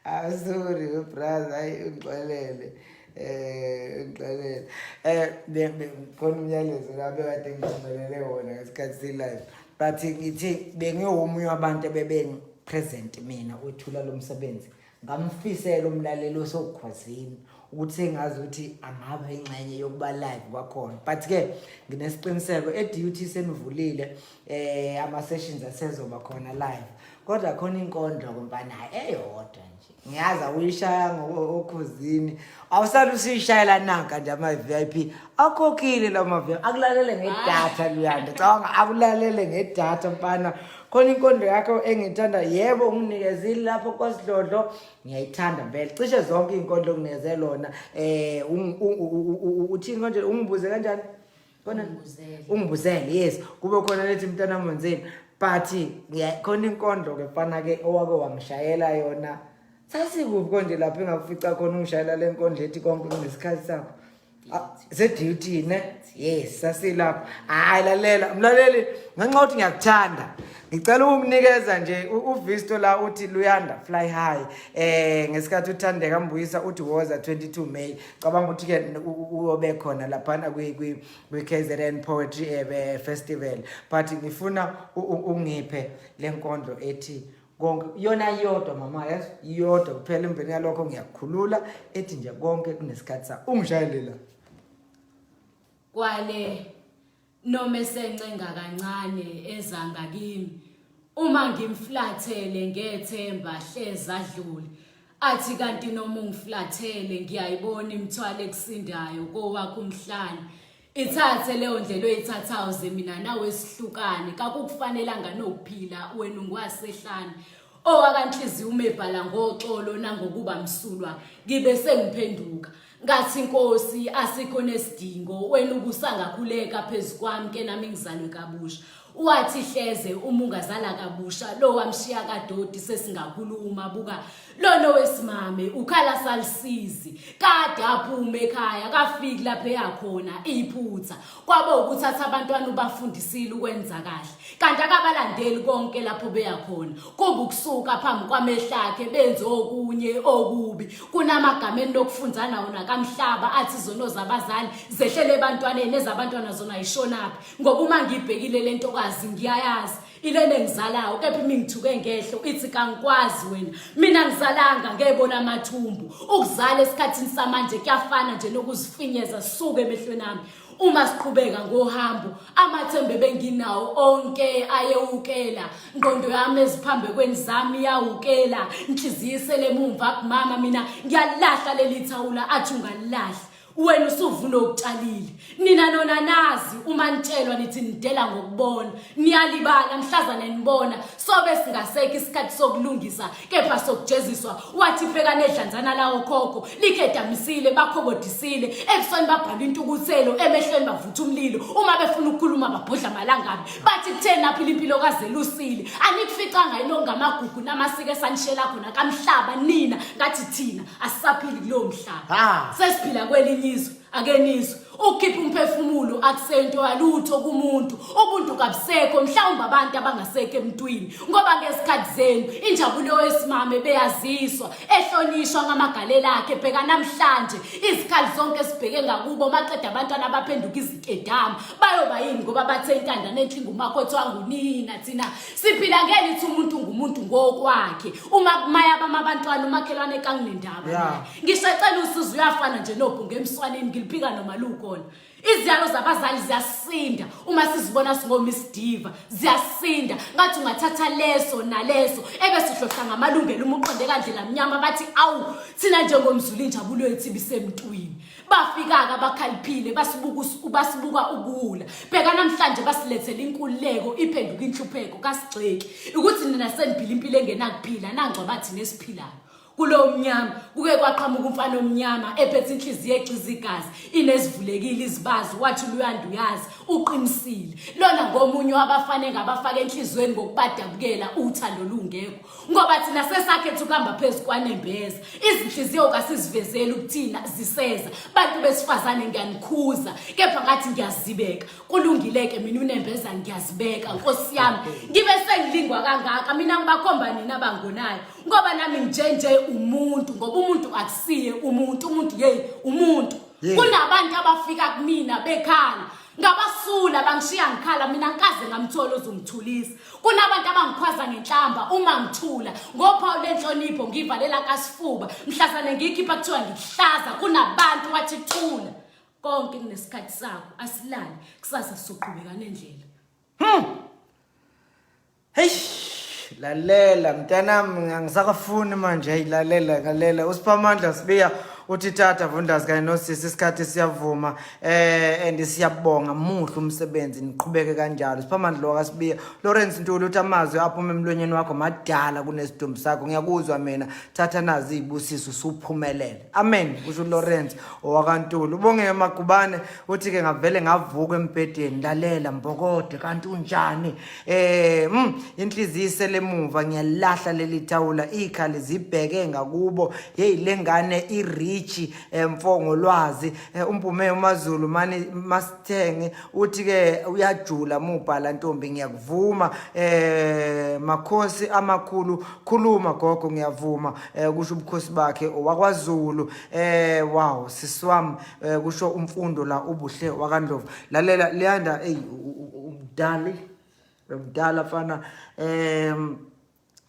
I'm sorry brother, hayi ungixolele, ungixolele, khona umyalezo la bekade ngithumelele wona ngesikhathi se-live, but ngithi bengiwomunye wabantu ebebe present mina wethula lo msebenzi. Ngamfisela umlaleli osokhozini ukuthi sengazi ukuthi angaba ingxenye yokuba live kwakhona, but ke nginesiqiniseko e-DUT senivulile, ama sessions asezoba khona live. Kodwa khona inkondlo kumfana eyodwa nje, ngiyazi awuyishaya okhozini, awusale usuyishayela nanka nje ama-VIP akhokhile la ma-VIP akulalele ngedatha. Luyanda, cabanga akulalele ngedatha mfana. Khona inkondlo yakho engithanda, yebo, unginikezile lapho kwasidlodlo, ngiyayithanda vele cishe zonke iy'nkondlo onginikeze lona. Uthini konje, ungibuze kanjani khona? Ungibuzele. Ungibuzele, yes, kube khona lethi mntana monzeni, but khona inkondlo ke mfana ke owake wangishayela yona. Sasikuphi konje lapho engakufica khona ungishayela le nkondlo ethi konke kunesikhathi sakho? Se-duty ne? Yes, sasilapho. Hhayi, lalela mlaleli, ngenxa yokuthi ngiyakuthanda ngicela ukukunikeza nje uVisto la uthi Luyanda fly high. Ngesikhathi uthandeka Mbuyisa uthi woza 22 May. Cabanga ukuthi ke uyobe khona laphana kwi KZN Poetry Festival, but ngifuna ungiphe le nkondlo ethi konke, yona iyodwa mama, yes, iyodwa kuphela. Emveni yalokho ngiyakukhulula. Ethi nje konke kunesikhathi sakho, ungishayele la. Kwale noma esencenga kancane ezanga kimi, uma ngimflathele ngethemba hleza adlule, athi kanti noma ungiflathele ngiyayibona imithwalo ekusindayo kowakho umhlane. Ithathe leyo ndlela oyithathayo ze mina nawe sihlukane, kakukufanelanga nokuphila wena ungwasehlane owakanhliziyo umebhala ngoxolo nangokuba msulwa. Ngibe sengiphenduka ngathi, Nkosi, asikho nesidingo, wena ubusangakhuleka phezu kwami ke nami ngizalwe kabusha. Wathi hleze uma ungazala kabusha lo wamshiya kadoti sesingakhuluma. Buka lona wesimame ukhala salisizi kade aphume ekhaya kafiki lapho eyakhona iphutha kwabo ukuthatha abantwana ubafundisile ukwenza kahle kanti akabalandeli konke lapho beya khona, kuba ukusuka phambi kwamehlo akhe benze okunye okubi. Kunamagama eninokufunza nawo nakamhlaba athi izono zabazali zehlele ebantwaneni, ezabantwana zona ayishonaphi, ngoba uma ngibhekile le ntokazi Intokazi ngiyayazi ilena engizalayo kepha imingithuke ngehlo ithi kangikwazi wena mina ngizalanga ngebona amathumbu ukuzala esikhathini samanje kuyafana nje nokuzifinyeza suke emehlweni ami uma siqhubeka ngohambo amathembe benginawo onke ayewukela ngqondo yami eziphambekweni zami iyawukela inhliziyo isele emumva kumama mina ngiyalahla leli thawula athi ungalilahli wena usuvuna okutshalile nina nona nazi uma nitshelwa nithi nidela ngokubona niyalibala mhlazane nibona sobe singasekho isikhathi sokulungisa kepha sokujeziswa wathi bheka nedlanzana lawo khokho likhedamisile bakhobodisile ebusweni babhala intukuthelo emehlweni bavutha umlilo uma befuna ukukhuluma babhodla amalangabi bathi kutheni aphila impilo kazelusile anikuficanga yini okungamagugu namasiko esanishela khona kamhlaba nina ngathi thina asisaphili kulowo mhlaba Ah. sesiphila kwelinye izwe ake nizwe ukukhipha umphefumulo akusento yalutho kumuntu ubuntu kabusekho mhlawumbe abantu abangasekho emntwini ngoba ngesikhathi zenu injabulo yesimame beyaziswa ehlonishwa ngamagalela akhe bheka namhlanje izikhali zonke sibheke ngakubo maqeda abantwana abaphenduka izikedama bayoba yini ngoba bathe intanda nenhlinga umakhothi wangunina thina siphila ngelithi umuntu ngumuntu ngokwakhe uma kumayaba abantwana umakhelwane kanginendaba Yeah. ngisho ecela usizo uyafana nje nobhunga emswaneni ngiliphika noma lukhona iziyalo zabazali ziyasinda uma sizibona singomiss diva ziyasinda ngathi ungathatha leso naleso ebese uhlohla ngamalungelo uma uqonde kandlela mnyama bathi awu thina njengomzulu injabulo yethu ibisemntwini bafika-ke abakhaliphile basibuka basibuka ukuwula bheka namhlanje basilethela inkululeko iphenduka inhlupheko kasigxeki ukuthi nina seniphila impilo engenakuphila nangcwaba thina esiphilayo kulowo mnyama kuke kwaqhamuka umfana omnyama ephethe inhliziyo exiza igazi inezivulekile izibazi wathi luyanda uyazi uqinisile lona ngomunye wabafana engabafaka enhliziyweni ngokubadabukela uthando lungekho ngoba thina sesakhetha ukuhamba phezu kwanembeza izinhliziyo kasizivezeli ukuthina ziseza bantu besifazane ngiyanikhuza kepha ngathi ngiyazibeka kulungile-ke mina unembeza ngiyazibeka nkosi yami ngibe sengilingwa kangaka mina ngibakhomba nina abangonayo ngoba nami njenje umuntu ngoba umuntu akusiye umuntu umuntu yeyi umuntu kunabantu abafika kumina bekhala ngabasula bangishiya ngikhala mina ngikaze ngamthola ozongithulisa kunabantu abangikhwaza ngenhlamba uma ngithula ngophawu lenhlonipho ngivalela kasifuba mhlazane ngiyikhipha kuthiwa ngihlaza kunabantu wathi thula konke kunesikhathi sako asilale kusasa sizoqhubeka nendlela Hey, lalela mntanami angisakafuni manje hey lalela lalela usiphamandla sibiya uthi tata Vundlas kanye nosisi isikhathi siyavuma eh and siyabonga muhle umsebenzi niqhubeke kanjalo siphamandla lo kaSibiya Lawrence Ntuli uthi amazwi aphuma emlonyeni wakho madala kunesidumbu sakho ngiyakuzwa mina thatha nazi izibusiso usuphumelele amen kusho uLawrence owakaNtuli ubonge Magubane uthi ke ngavele ngavuka embhedeni lalela mbokode kanti unjani eh inhliziyo iselemuva ngiyalahla leli thawula ikhali zibheke ngakubo hey lengane irich eh, mfo ngolwazi eh, umpume uMazulu mani masithenge uthi ke uyajula mubhala ntombi ngiyakuvuma eh makhosi amakhulu khuluma gogo ngiyavuma eh, kusho ubukhosi bakhe owakwaZulu eh wow siswami eh, kusho umfundo la ubuhle wakaNdlovu lalela leyanda ey umdali umdala fana em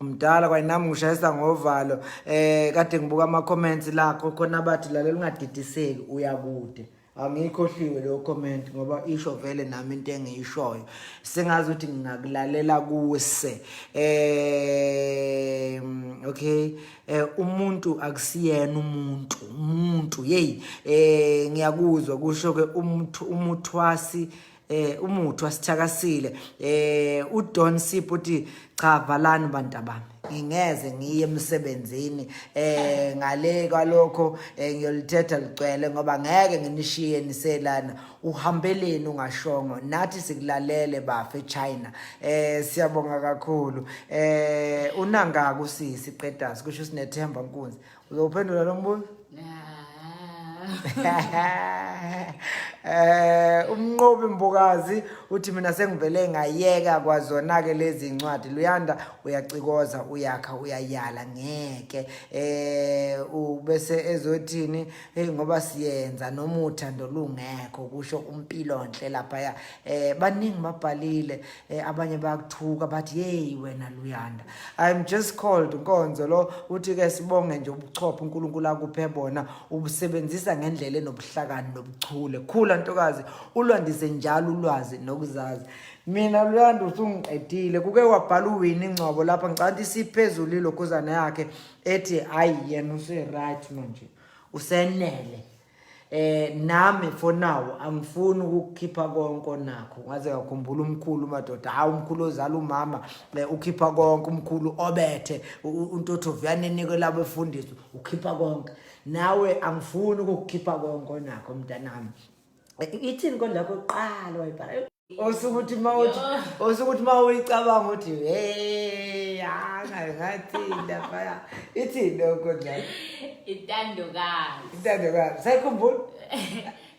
mdala kwayinami ngishayisa ngovalo eh kade ngibuka ama comments lakho khona bathi lalela ungadidiseki uyakude angiyikhohliwe leyo comment ngoba isho vele nami into engiyishoyo sengazi ukuthi ngingakulalela kuse eh okay eh umuntu akusiyena umuntu umuntu hey eh ngiyakuzwa kusho ke umuntu umuthwasi eh umuthi wasithakasile eh uDon Sipho uthi cha valani bantabami ngingeze ngiye emsebenzini eh ngale kwalokho eh, ngiyolithetha ligcwele ngoba ngeke nginishiye niselana uhambeleni ungashongo nathi sikulalele bafe China eh siyabonga kakhulu eh unangaka usisi qedas kusho sinethemba nkunzi uzophendula lo mbuzo Umnqobi Mbokazi uthi mina sengivele ngayeka kwazona ke lezi incwadi. Luyanda uyacikoza, uyakha, uyayala ngeke. Ubese ezothini hey ngoba siyenza noma uthando lungekho kusho uMpilonhle lapha ya. Baningi babhalile, abanye bayakuthuka bathi hey wena Luyanda. I'm just called Nkonzo lo uthi ke sibonge nje ubuchopho uNkulunkulu akuphe bona ubusebenzisa ngendlela enobuhlakani nobuchule. Khula ntokazi, ulwandise njalo ulwazi nokuzazi. Mina Luyanda usungiqedile. Kuke wabhala uWinnie Ngcobo lapha, ngicabanga ukuthi isiphezulu ilokhuzana yakhe ethi hayi yena use right manje, usenele. Nami for now angifuni ukukhipha konke onakho. Ngaze ngakhumbula umkhulu madoda, hawu umkhulu ozala umama, ukhipha konke, umkhulu obethe uNtothoviyane enike labo efundiswa, ukhipha konke. Nawe angifuni ukukhipha konke onakho mntanami. Ithini kodwa lakho qala wayibhala? Osukuthi mawuthi osukuthi mawuyicabanga uthi hey anga ngathi lapha ithi lokho nje Intandokazi. Intandokazi. Sayikhumbula?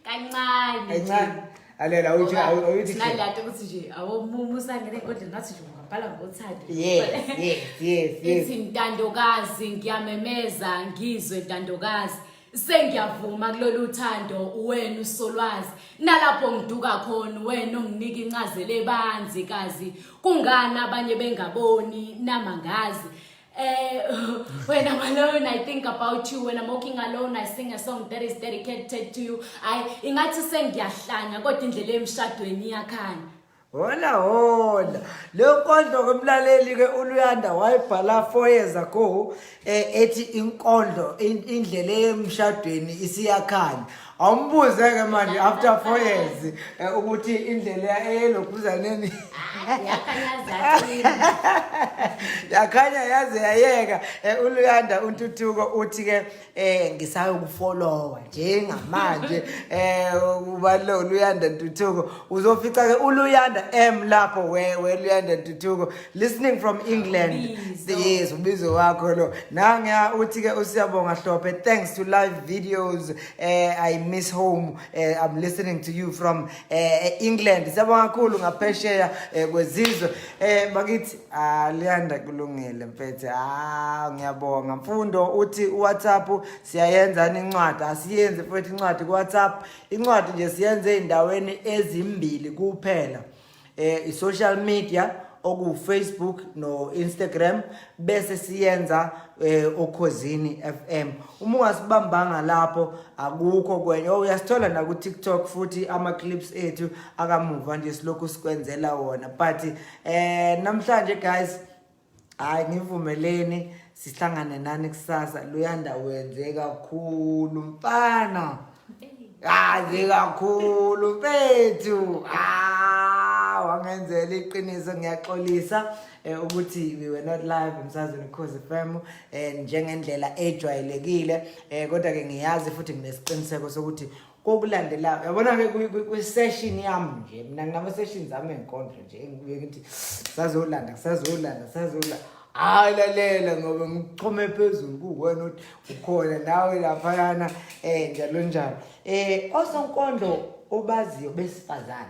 Kancane. Kancane. Alela uthi awuthi nalento ukuthi nje awomumu usangene enkondleni ngathi nje ungabhala ngothando. Yes, yes, yes, yes. Ithi ntandokazi ngiyamemeza ngizwe ntandokazi. Sengiyavuma kulolu thando wena usolwazi nalapho ngiduka khona wena onginika incazelo ebanzi kazi kungani abanye bengaboni namangazi. When I'm alone I think about you, when I'm walking alone I sing a song that is dedicated to you. Ay ingathi sengiyahlanya kodwa indlela emshadweni iyakhanya. Hola hola. Leyo nkondlo komlaleli ke uLuyanda wayibhala 4 years ago, ethi inkondlo indlela emshadweni isiyakhanya. Awumbuze ke manje after 4 years ukuthi indlela elokhuzaneni yakhanya yaze yayeka. uLuyanda uNtuthuko uthi ke ngisayokufollowa njengamanje. Uba lo Luyanda Ntuthuko uzofica ke uLuyanda M lapho we Luyanda Ntuthuko listening from England. Ubizo. Yes, ubizo wakho lo. Nangiya uthi ke usiyabonga Hlophe, thanks to live videos, I miss home, I'm listening to you from England. Siyabonga kakhulu ngaphesheya kwezizwe. Bakithi, Luyanda kulungile mfethu. Ngiyabonga. Mfundo uthi uWhatsApp siyayenza incwadi, asiyenzi futhi incwadi kuWhatsApp. Incwadi nje siyenze endaweni ezimbili kuphela. I-social media oku Facebook no Instagram, bese siyenza Okhozini FM. Uma ungasibambanga lapho akukho kwenye. Oh, uyasithola na ku TikTok futhi ama clips ethu akamuva nje silokhu sikwenzela wona. But namhlanje guys, hayi ngivumeleni sihlangane nani kusasa. Luyanda wenze kakhulu mfana. Kazi kakhulu mfethu. Wangenzela iqiniso, ngiyaxolisa ukuthi we were not live emsazweni Ukhozi FM njengendlela ejwayelekile, kodwa ke ngiyazi futhi nginesiqiniseko sokuthi kokulandelayo yabona ke kwi session yami nje, mina nginama sessions ami enkondlo nje engibuye ngithi sazolanda sazolanda sazolanda. Hayi lalela ngoba ngikuchome phezulu kuwena uthi ukhona nawe laphayana njalo njalo. Osonkondlo obaziyo besifazane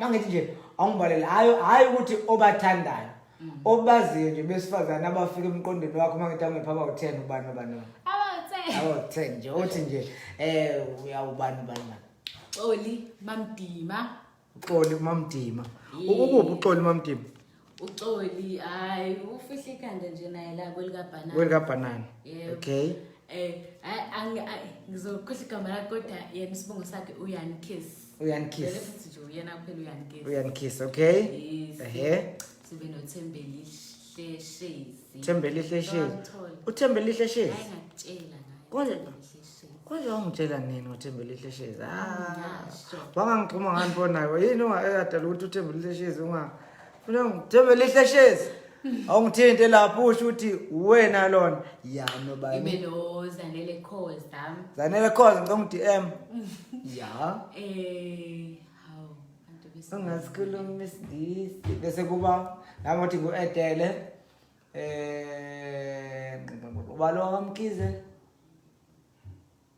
mangithi nje awungibalele, hayi hayi ukuthi obathandayo, obaziyo nje besifazane abafika emqondweni wakho, mangithi awungipha abawu-10, ubani ubani? Abawu-10. Abawu-10 nje uthi nje uyawubani ubani ubani. Xoli Mamdima. Uxoli Mamdima. Yebo. Ukuphi uXoli Mamdima? Uxoli hayi ufihla ikhanda nje naye la kwelikaBhanana. KwelikaBhanana. Yebo. Okay. Ngizokhohlwa igama lakhe kodwa yena isibongo sakhe uYan Kiss. UYan Kiss. Vele futhi nje uyena kuphela uYan Kiss. uYan Kiss, okay. Yes. Ehhe. Sibe noThembelihle Shezi. Thembelihle Shezi. Wamthola. uThembelihle Shezi. Hayi ngakutshela ngaye. Konje Thembelihle Shezi. Konje wangitshela nini uThembelihle Shezi? Ngasho. Wangangixhuma ngani bonayo? Yini ungayadala ukuthi uThembelihle Shezi unga Funa uThembelihle Shezi. Awungithinte lapho usho ukuthi wena lona. Ya nobani? Ibe lo Zanele Khoza. Zanele Khoza ngicela ngi DM. Ya. Hawu bantu bese. Ungasikhuluma isingisi bese kuba nami uthi ngu-Edele. Ubalo wakaMkhize.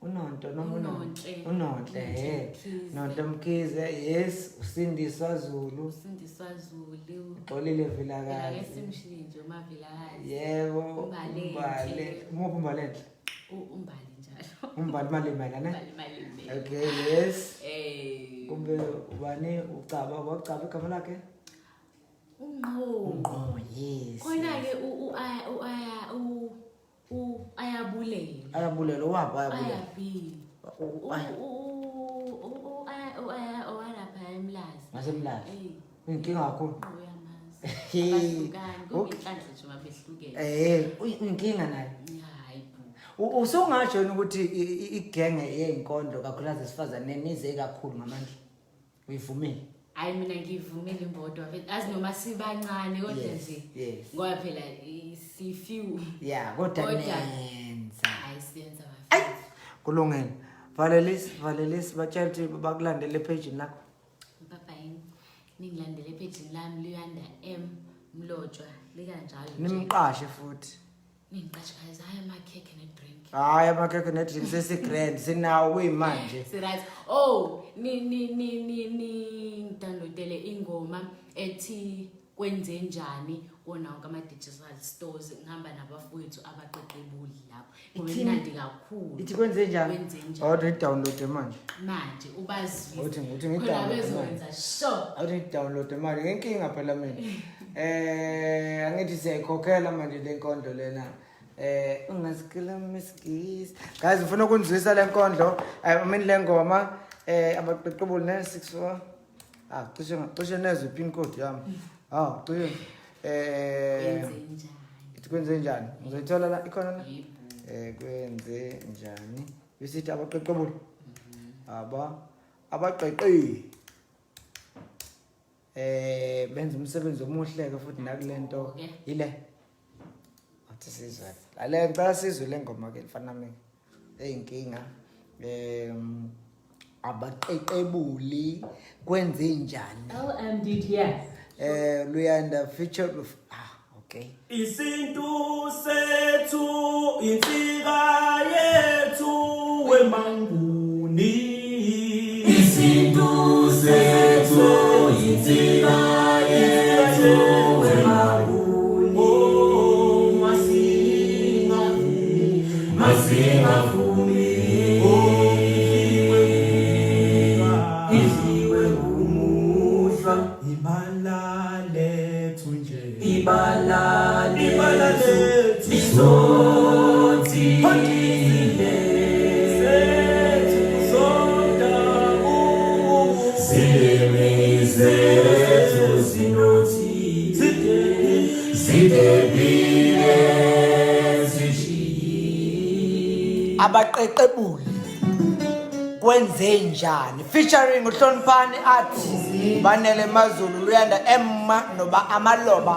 Unonto noma Unonhle. Unonhle, he. Mkhize. Nonhle Mkhize, yes, uSindiswa Zulu, Usindiswa Zulu. Xolile Phela ke Vilakazi. simshintshe uMavilakazi. Yebo, Umbalenhle. uMbale. Umuphi uMbalenhle? Umbali njalo. Umbali Malimela ne? Umbali Malimela. Okay, yes. Eh Kumbe ubani uCaba, wacaba igama lakhe? Unqo. Unqo, yes. Khona ke u u aya u aya u u ayabulela. Ayabulela wapha ayabulela. Ayabi. U- U aya- u u u aya u aya owalapha eMlazi. NgaseMlazi. Eh. Inkinga kakhulu. Uyamazi. He. Abahlukani Okay. kuyinhlanhla nje mabehlukene. Eh, uyinkinga naye. Hayi bo. Usungasho yini ukuthi igenge yezinkondlo kakhulukazi esifazane nize kakhulu ngamandla? Uyivumile? Hayi mina ngiyivumile imbodwa mfethu. Azi noma sibancane kodwa Yes, nje. yes. Ngoba phela si few. Yeah, kodwa Kodwa- nenza. Hayi siyenza Ayi, bafethu. kulungile. Valelisi, valelisi batshela ukuthi bakulandele epage lakho. Bye bye. Ningilandele ephejini lami Luyanda M Mlotshwa likanjalo nje. Nimqashe futhi. Ningiqashe guys, hayi amakhekhe ne-drink. Hayi amakhekhe ne-drink sesi-grand sinawo kuyimanje. Si-right. Oh, ni ni ni ni ni ngidownloadele ingoma ethi kwenze njani kuwona wonke ama-digital stores ngihamba nabafowethu abaqeqebuli lapho. Ngoba Ithini? imnandi kakhulu. Ithi kwenze njani? Kwenze njani? Awuthi ngidownload manje. Manje ubazwise. Awuthi Khona ngidownload bezowenza sure. Awuthi ngidownload manje ngenkinga phela mina. Angithi siyayikhokhela manje le nkondlo lena. Ungasikila miskis. Guys ufuna ukunizwisa le nkondlo, I mean le ngoma abaqeqebuli ne 64. Ah, cishe nezwe pin code yami. Ah, cishe Kwenze njani? ithi kwenze njani? Ngizoyithola la ikhona la. Yebo. Kwenze njani? Bisithi abaqeqebuli. Abaqeqe. Benza umsebenzi omuhle ke futhi nakulento Okay. yile. Athi sizwe. Lalela ngicela sizwe le ngoma ke mfana nami. Eyinkinga. Abaqeqebuli kwenze njani? LMDTS. Luyanda featured with okay. Isintu sethu insika yethu wemanguni. Isintu sethu insika yethu wemanguni. Oh masingavumi, masingavumi. Oh idliwe umuhlwa ibala lethu nje. Ibala lethu lizothile sethu sodabu zilimi zethu zinothile zidephile zishiyile. Abaqeqebuli kwenze njani featuring uHloniphani athi Banele Mazulu Luyanda Emma noba Amaloba.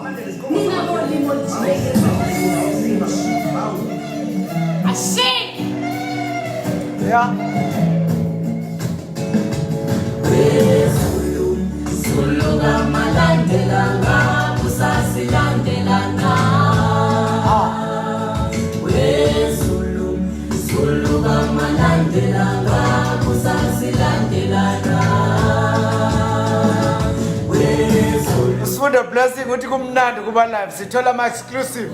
Ashik! Yeah. Zulu kamalandela ngakusasilandelana. Wezulu, Zulu kamalandela ngakusasilandelana. Wezulu Sifundo blessing uthi kumnandi kuba live sithola ama exclusive.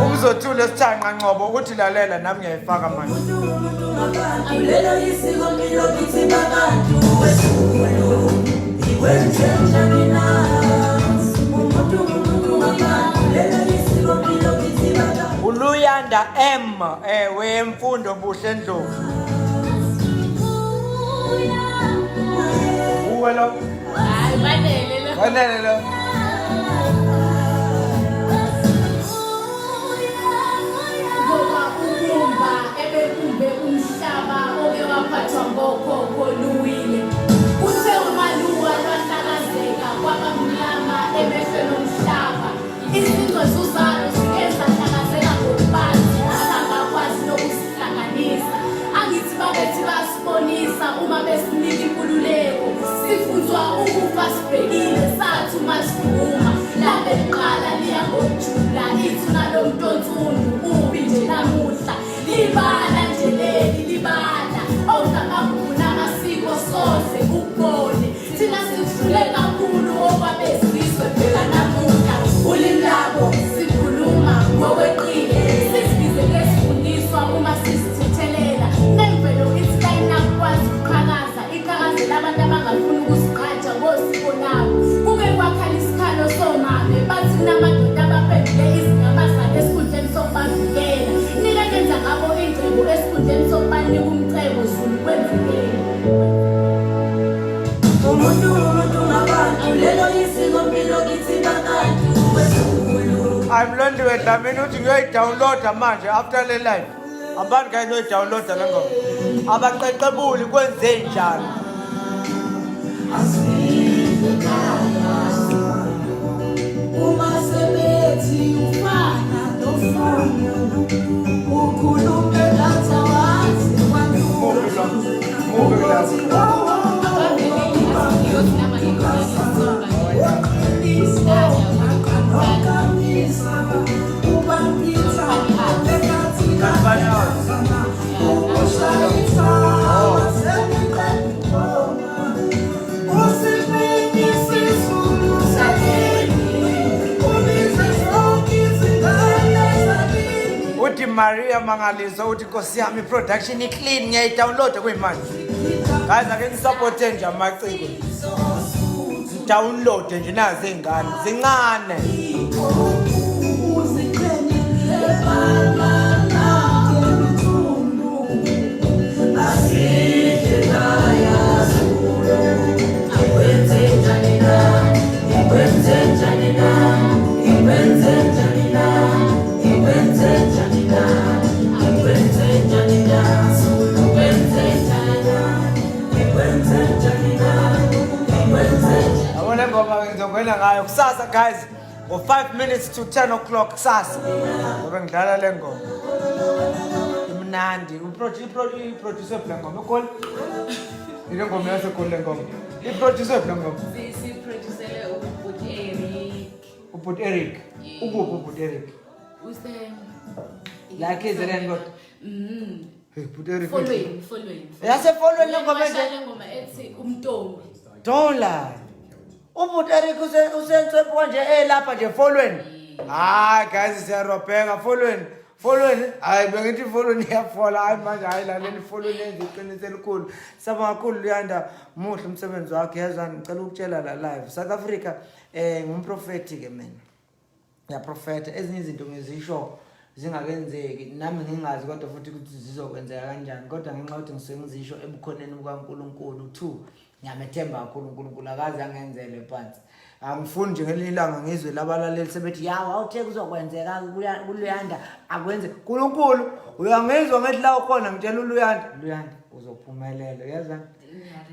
Umzothule sithanqa Ngcobo uthi lalela nami ngiyayifaka manje. Lelo isiko mpilo kithi babantu wezulu ikwenzenjani na umuntu umuntu ngabantu lelo isiko mpilo kithi babantu. Uluyanda M wemfundo Buhle Ndlovu. Uwe lo. Hayi banele lo. Banele lo. Ngoba ubumba ebebumbe umhlaba oke waphathwa ngokhokho luwile. Uthe umaluwa lwahlakazeka kwaba mnyama emehlweni omhlaba. Izingcezu zalo zike zahlakazeka ngokubanzi asangakwazi nokusihlanganisa. Angithi babethi basibonisa uma besinika inkululeko. Sifunzwa ukufa sibhekile sathi uma sivuma. Lambe liqala liya ngokujula ithuna lomntu onsundu ubi nje namuhla. Libala nje ukubone. Thina sihlule kakhulu okwabezizwe bheka namuhla. Ulimi labo sikhuluma ngokweqile. Sizibize ngezifundiswa uma sizithethelela. Nemvelo ithi kayinakukwazi ukuqhakaza, iqhakazela abantu abangafuni ukuzigqaja ngosiko labo. Kuke kwakhala isikhalo somame bathi kunamadoda abaphendule izinyamazane esikhundleni sokubavikela. Nike nenza ngabo ingcebo esikhundleni sokubanika umcebo Zulu kwenzekeni. Umuntu umuntu ngabantu lelo yisiko mpilo kithi babantu wezulu. I'm Londiwe Dlamini uthi ngiyoyidownloada manje after le live. Abantu guys noyidownloada le ngoma. Abaqeqebuli kwenze njani? Uma sebethi ufana nofana ukhulume ngathi awazi Mubi lo. Mubi lo. Uthi Maria Mangaliso uthi Nkosi yami production iclean ngiyayidownload kuyimanje. Guys ake nisupporte nje amaciko. Download nje nazi izingane zincane. Yabo le ngoma ke ngizongena ngayo kusasa guys ngo 5 minutes to 10 o'clock kusasa. Ngobe ngidlala le ngoma. Imnandi. Uproducer le ngoma egoli. Ile ngoma yasegoli le ngoma. Iproducer le ngoma. Siproducele ubhuti Eric. Ubhuti Eric. Ukuphi ubhuti Eric? Use La KZN kodwa. Hey bhuti Eric. Folweni, folweni. Yasefolweni le ngoma enje. Le ngoma ethi umntombi. Don't lie. Ubhuti Eric usenswephu kanje elapha nje folweni. Hayi guys siyarobheka folweni. Folweni, hayi bengithi folweni iyafola, hayi manje hayi lalela folweni yenza iqiniso elikhulu. Siyabonga kakhulu Luyanda, muhle umsebenzi wakho yazani ngicela ukutshela la live. South Africa ngumprofeti ke mina. Ngiyaprofetha ezinye izinto ngizisho zingakenzeki nami ngingazi kodwa futhi ukuthi zizokwenzeka kanjani kodwa ngenxa yokuthi ngisuke ngizisho ebukhoneni bukaNkulunkulu two ngiyamethemba kakhulu uNkulunkulu akaze angenzele phansi angifuni nje ngelinye ilanga ngizwe labalaleli sebethi ya wawuthe kuzokwenzeka kuLuyanda akwenze uNkulunkulu uyangizwa ngethi la ukhona ngitshela uLuyanda Luyanda uzophumelela uyazani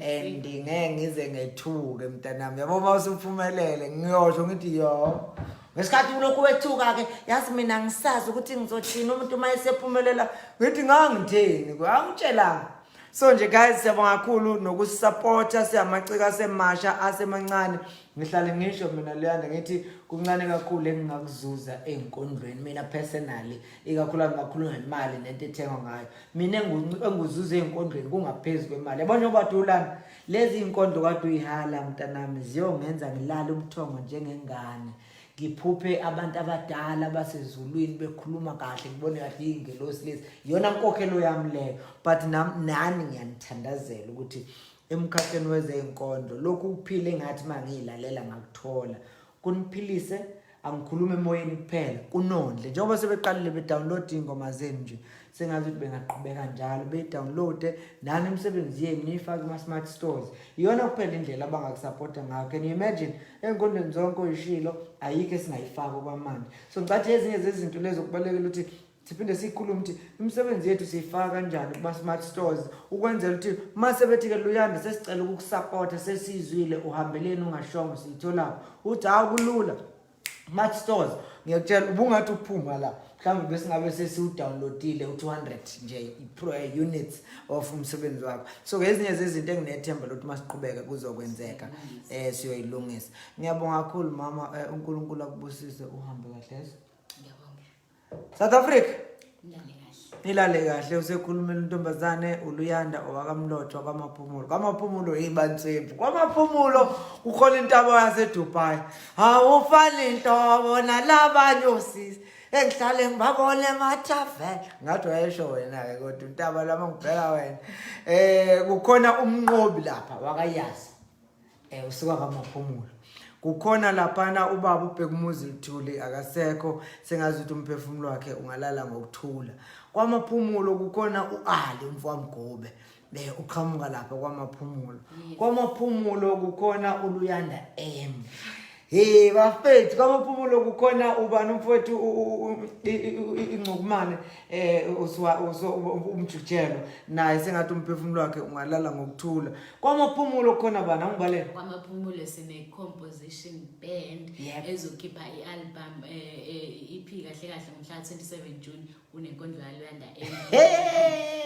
and ngeke ngize ngethuke mntanami yabo uma usuphumelele ngiyosho ngithi yo ngesikhathi ulokhu wethuka-ke yazi mina ngisazi ukuthi ngizothini umuntu uma esephumelela ngithi ngangitheni angitshelanga so nje guys siyabonga kakhulu nokusupporta siyamaciko asemasha asemancane ngihlale ngisho mina leyanda ngithi kuncane kakhulu engingakuzuza ey'nkondlweni mina personally ikakhulu ngingakhuluma ngemali nento ethengwa ngayo mina enguzuza ey'nkondlweni kungaphezu kwemali yabo njengoba dulana lezi iy'nkondlo kade uyihala mntanami ziyongenza ngilale ubuthongo njengengane ngiphuphe abantu abadala basezulwini bekhuluma kahle ngibone kahle iy'ngelosi lezi iyona nkokhelo yami leyo but nani ngiyanithandazela ukuthi emkhakheni wezey'nkondlo lokhu kuphila engathi uma ngiyilalela ngakuthola kuniphilise angikhulumi emoyeni kuphela kunondle njengoba sebeqalile bedownload iy'ngoma zenu nje sengazi ukuthi bengaqhubeka njalo beyidownloade nani imisebenzi yenu niyifake kuma-smart stores iyona kuphela indlela abangakusapota ngayo can you imagine ey'nkondlweni zonke oyishilo ayikho esingayifaki okwamanje so ngicathi ezinye zezinto lezo kubalulekile ukuthi siphinde siyikhulume ukuthi imisebenzi yethu siyifaka kanjani kuma-smart stores ukwenzela ukuthi uma sebethi-ke luyanda sesicela ukukusapotha sesiyizwile uhambeleni ungashongo siyitholaphi uthi hawu kulula smart stores ngiyakutshela ubungathi uphuma la mhlawumbe besingabe sesiwudownloadile u-200 nje units of umsebenzi wakho so ezinye zezinto enginethemba lokuthi uma siqhubeka kuzokwenzeka um siyoyilungisa ngiyabonga kakhulu mama um uNkulunkulu akubusise uhambe kahle Ngiyabonga. South Africa Nilale kahle. Nilale kahle usekhulumela intombazane uLuyanda owakamlotho kwamaphumulo. Kwamaphumulo yibanswempu. Kwamaphumulo kukhona intaba yaseDubai. Awufani intobo nalabanye osisi. Engihlale ngibabone emathaveni. Ngathi wayesho wena ke kodwa intaba lama ngibheka wena. Eh kukhona umnqobi lapha wakayazi. Eh usuka kaMaphumulo. Kukhona laphana ubaba uBhekumuzi Luthuli akasekho sengazi ukuthi umphefumulo wakhe ungalala ngokuthula. KwaMaphumulo kukhona uAli umfowamgobe. Be uqhamuka lapha kwaMaphumulo. KwaMaphumulo kukhona uLuyanda M. Hey bafethu kwaMaphumulo kukhona ubani umfowethu ingcukumane eh uswa umjutshelo naye sengathi umphefumulo wakhe ungalala ngokuthula. Kwamaphumulo khona bani angibalele? Kwamaphumulo sine composition band ezokhipha i-album EP kahle kahle ngomhla 27 June kunenkondlo yaLuyanda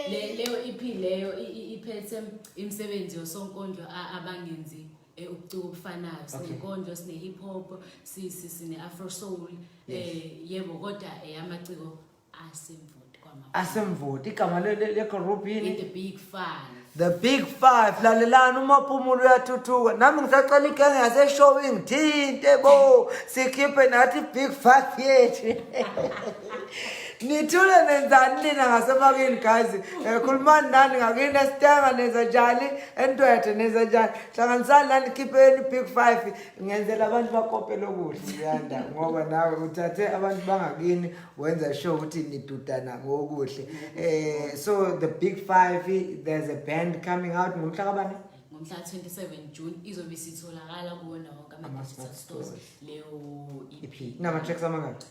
Le leyo EP leyo iphethe imisebenzi yosonkondlo abangenzi ubuciko obufanayo. Sinenkondlo, sine hip hop, sine afro soul, yebo, kodwa amaciko asemvoti kwama Asemvoti igama le group yini? The Big Five. The Big Five. Lalelani, uMaphumulo uyathuthuka. Nami ngisacela igenge yaseshow ingithinte bo, sikhiphe nathi Big Five yethu. Nithule nenzani nina ngasemakini guys? Khulumani nani ngakini esitenga nenza njani? Entwethe nenza njani? Hlanganisani nani khipheni Big Five. Ngenzela abantu bakopele okuhle Luyanda ngoba nawe uthathe abantu bangakini wenza sure ukuthi nidudana ngokuhle. So the Big Five, there's a band coming out ngomhla kabani? Ngomhla 27 June izobe isitholakala kuwona wonke ama-digital stores leyo EP. Inama tracks amangaki?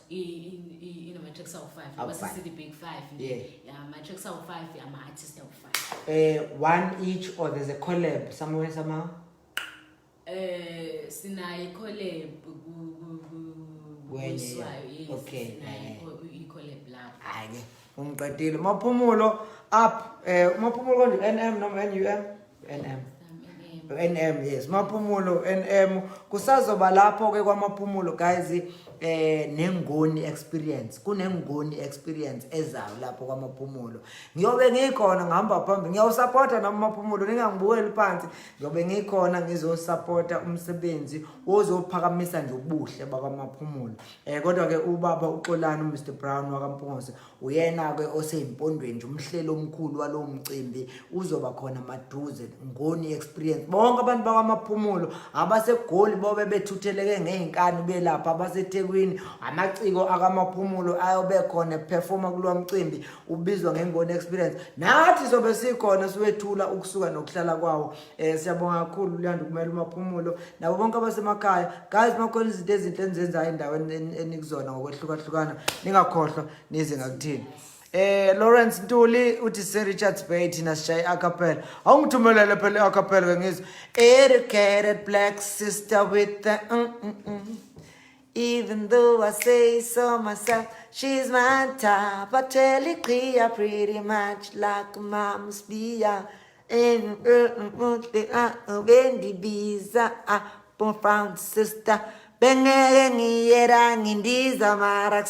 Inama-tracks awu-5. Awu Ngoba five. sisi the Big Five. Yeah. Ama-tracks awu-5, ama-artist awu-5. One each or there's a collab somewhere somehow? Sinayo i-collab Kwenye, kuyiswayo, yes. Okay, Sinayo i-collab lapho. Hayi ke ungiqedile. Maphumulo up, Maphumulo konje NM noma NUM? NM. NM, yes. Maphumulo NM kusazoba lapho ke kwaMaphumulo guys, nengoni experience. Kunengoni experience ezayo lapho kwaMaphumulo. Ngiyobe ngikhona ngihamba phambili. Ngiyawusupporta nami Maphumulo, ningangibukeli phansi. Ngiyobe ngikhona ngizosupporta umsebenzi ozophakamisa nje ubuhle bakwaMaphumulo. Kodwa ke ubaba uXolani uMr Brown wakaMpungose uyena ke oseyimpondweni nje umhlelo omkhulu walowo mcimbi uzoba khona maduze ngoni experience. Bonke abantu bakwaMaphumulo abaseGoli bobe bethutheleke ngezinkani belapha, abaseThekwini amaciko akamaphumulo ayobe khona performa kulowo mcimbi ubizwa ngengoni experience. Nathi sobe sikhona siwethula ukusuka nokuhlala kwawo. Siyabonga kakhulu Luyanda kumele uMaphumulo nabo bonke abasemakhaya. Guys, makhona izinto ezinhle enizenzayo endaweni enikuzona ngokwehlukahlukana, ningakhohlwa nize ngakuthini. Lawrence Ntuli uthi se Richards Bay thina sishaye acapella. Awungithumelele phela iacapella ke ngizwe. Educated black sister with the Even though I say so myself, she's my type. I tell it clear, pretty much like mom's beer. Bendibiza profound sister. Bengeke ngiyera ngindiza mara.